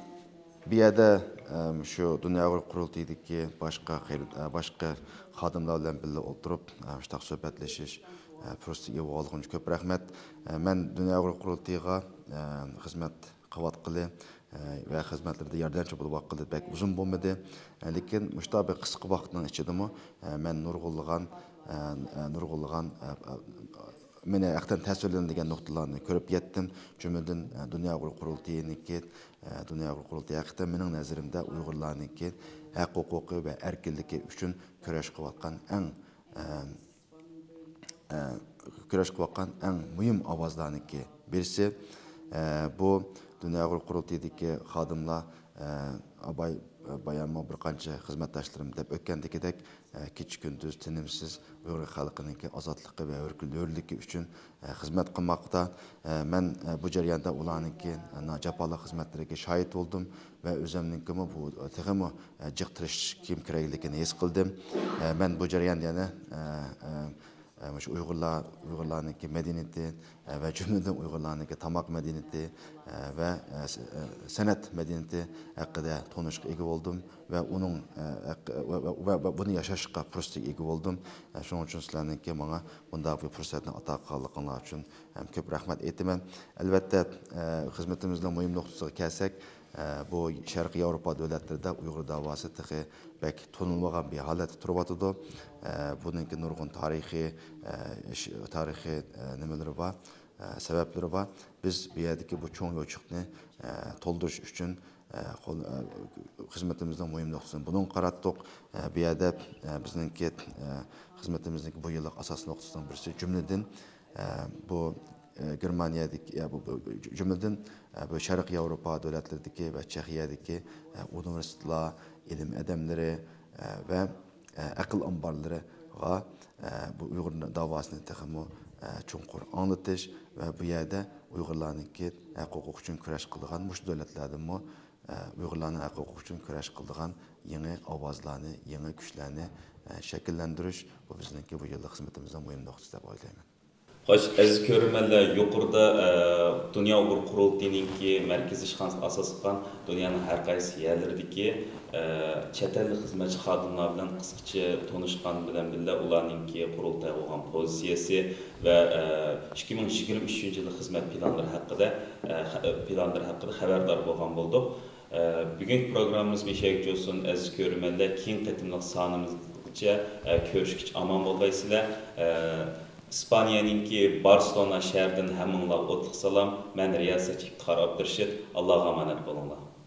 بۇ يەردە، ئەم، شۇ دۇنيا ئۇيغۇر قۇرۇلتىيىدىكى باشقا خىل-، ئە، باشقا خادىملار بىلەن بىللە ئولتۇرۇپ، ئە، مۇشۇنداق سۆھبەتلىشىش، ئە، پۇرسىتىگە ئىگە بولغانلىقىم ئۈچۈن كۆپ رەھمەت. ئە، مەن دۇنيا ئۇيغۇر قۇرۇلتىيىغا، ئە، خىزمەت قىلىۋاتقىلى، ئە، ۋە خىزمەتلىرىدە ياردەمچى بولۇۋاتقىلى بەك ئۇزۇن بولمىدى. ئە، لېكىن مۇشۇنداق بىر قىسقا ۋاقىتنىڭ ئىچىدىمۇ، ئە، مەن نۇرغۇنلىغان، ئە، ئە، نۇرغۇنلىغان، ئە، ئە، مېنى ھەقىقەتەن تەسىرلەندۈرگەن نۇقتىلارنى كۆرۈپ يەتتىم. جۈملىدىن، ئە، دۇنيا ئۇيغۇر قۇرۇلتىيىنىڭكى، ئە، دۇنيا ئۇيغۇر قۇرۇلتىيى ھەقىقەتەن مېنىڭ نەزىرىمدە ئۇيغۇرلارنىڭكى ھەق ھوقۇقى ۋە ئەركىنلىكى ئۈچۈن كۈرەش قىلىۋاتقان ئەڭ، ئە، ئە، كۈرەش قىلىۋاتقان ئەڭ مۇھىم ئاۋازلارنىڭكى بىرسى. ئە، بۇ دۇنيا ئۇيغۇر قۇرۇلتىيىدىكى خادىملار، ئە، ئاباي، ئە، باياممۇ بىر قانچە خىزمەتداشلىرىم دەپ ئۆتكەندىكىدەك، ئە، كېچە-كۈندۈز تىنىمسىز ئۇيغۇر خەلقىنىڭكى ئازادلىقى ۋە ھۆر-، ھۆرلۈكى ئۈچۈن، ئە، خىزمەت قىلماقتا. ئە، مەن، ئە، بۇ جەرياندا ئۇلارنىڭكى، ئە، جاپالىق خىزمەتلىرىگە شاھىت بولدۇم ۋە ئۆزۈمنىڭكىمۇ بۇ تېخىمۇ، ئە، جىق تىرىشىشىم كېرەكلىكىنى ھېس قىلدىم. ئە، مەن بۇ جەرياندا يەنە، ئە، ئە، ئە، مۇشۇ ئۇيغۇرلار، ئۇيغۇرلارنىڭكى مەدەنىيىتى، ئە، ۋە جۈملىدىن ئۇيغۇرلارنىڭكى تاماق مەدەنىيىتى، ئە، ۋە، ئە، س-، ئە، سەنئەت مەدەنىيىتى ھەققىدە تونۇشقا ئىگە بولدۇم ۋە ئۇنىڭ، ئە، ھەق-، ۋە، ۋە، ۋە، ۋە بۇنى ياشاشقا پۇرسىتىگە ئىگە بولدۇم. ئە، شۇنىڭ ئۈچۈن سىلەرنىڭكى ماڭا بۇنداق بىر پۇرسەتنى ئاتا قىلغانلىقىڭلار ئۈچۈن ھەم كۆپ رەھمەت ئېيتىمەن. ئەلۋەتتە، ئە، خىزمىتىمىزنىڭ مۇھىم نۇقتىسىغا كەلسەك، ئە، بۇ شەرقىي ياۋروپا دۆلەتلىرىدە ئۇيغۇر داۋاسى تېخى بەك تونۇلمىغان بىر ھالەتتە تۇرۇۋاتىدۇ. ئە، بۇنىڭكى نۇرغۇن تارىخىي، ئە، ئىش-، تارىخىي، ئە، نېمىلىرى بار، ئە، سەۋەبلىرى بار. بىز بۇ يەردىكى بۇ چوڭ يوچۇقنى، ئە، تولدۇرۇش ئۈچۈن، ئە، قول-، ئە، خىزمىتىمىزنىڭ مۇھىم نۇقتىسىنى بۇنىڭغا قاراتتۇق. ئە، بۇ يەردە، ئە، بىزنىڭكى، ئە، خىزمىتىمىزنىڭكى بۇ يىللىق ئاساسىي نۇقتىسىنىڭ بىرسى، جۈملىدىن، ئە، بۇ، ئە، گېرمانىيەدىكى، ئە، بۇ، بۇ، جۈملىدىن، ئە، بۇ شەرقىي ياۋروپا دۆلەتلىرىدىكى ۋە چېخىيەدىكى، ئە، ئۇنىۋېرسىتېتلار، ئىلىم ئادەملىرى، ئە، ۋە، ئە، ئەقىل ئامبارلىرىغا، ئە، بۇ ئۇيغۇر داۋاسىنى تېخىمۇ، ئە، چوڭقۇر ئاڭلىتىش ۋە بۇ يەردە ئۇيغۇرلارنىڭكى ھەق ھوقۇق ئۈچۈن كۈرەش قىلىدىغان مۇشۇ دۆلەتلەردىنمۇ، ئە، ئۇيغۇرلارنىڭ ھەق ھوقۇق ئۈچۈن كۈرەش قىلىدىغان يېڭى ئاۋازلارنى، يېڭى كۈچلەرنى، ئە، شەكىللەندۈرۈش، بۇ بىزنىڭكى بۇ يىللىق خىزمىتىمىزنىڭ مۇھىم نۇقتىسى دەپ ئويلايمەن. خوش، ئەزىز كۆرۈرمەنلەر، يۇقىرىدا، ئە، دۇنيا ئۇيغۇر قۇرۇلتىيىنىڭكى مەركىزىي ئىشخانىسى ئاساس قىلغان دۇنيانىڭ ھەر قايسى يەرلىرىدىكى، ئە، چەت ئەللىك خىزمەتچى خادىملار بىلەن قىسقىچە تونۇشقان بىلەن بىللە، ئۇلارنىڭكى قۇرۇلتايغا بولغان پوزىتسىيەسى ۋە، ئە، ئىككى مىڭ يىگىرمە ئۈچىنچى يىللىق خىزمەت پىلانلىرى ھەققىدە، ئە، خە-، پىلانلىرى ھەققىدە خەۋەردار بولغان بولدۇق. بۈگۈنكى پروگراممىمىز مۇشۇ يەرگىچە بولسۇن، ئەزىز كۆرۈرمەنلەر. كېيىنكى قېتىملىق سانىمىزغىچە، ئە، كۆرۈشكىچە ئامان بولغايسىلەر. ئە، ئىسپانىيەنىڭكى بارسېلونا شەھىرىدىن ھەممىڭلارغا ئوتلۇق سالام. مەن رىياسەتچى ئىپتىخار ئابدۇرېشىت. ئاللاغا ئامانەت بولۇڭلار.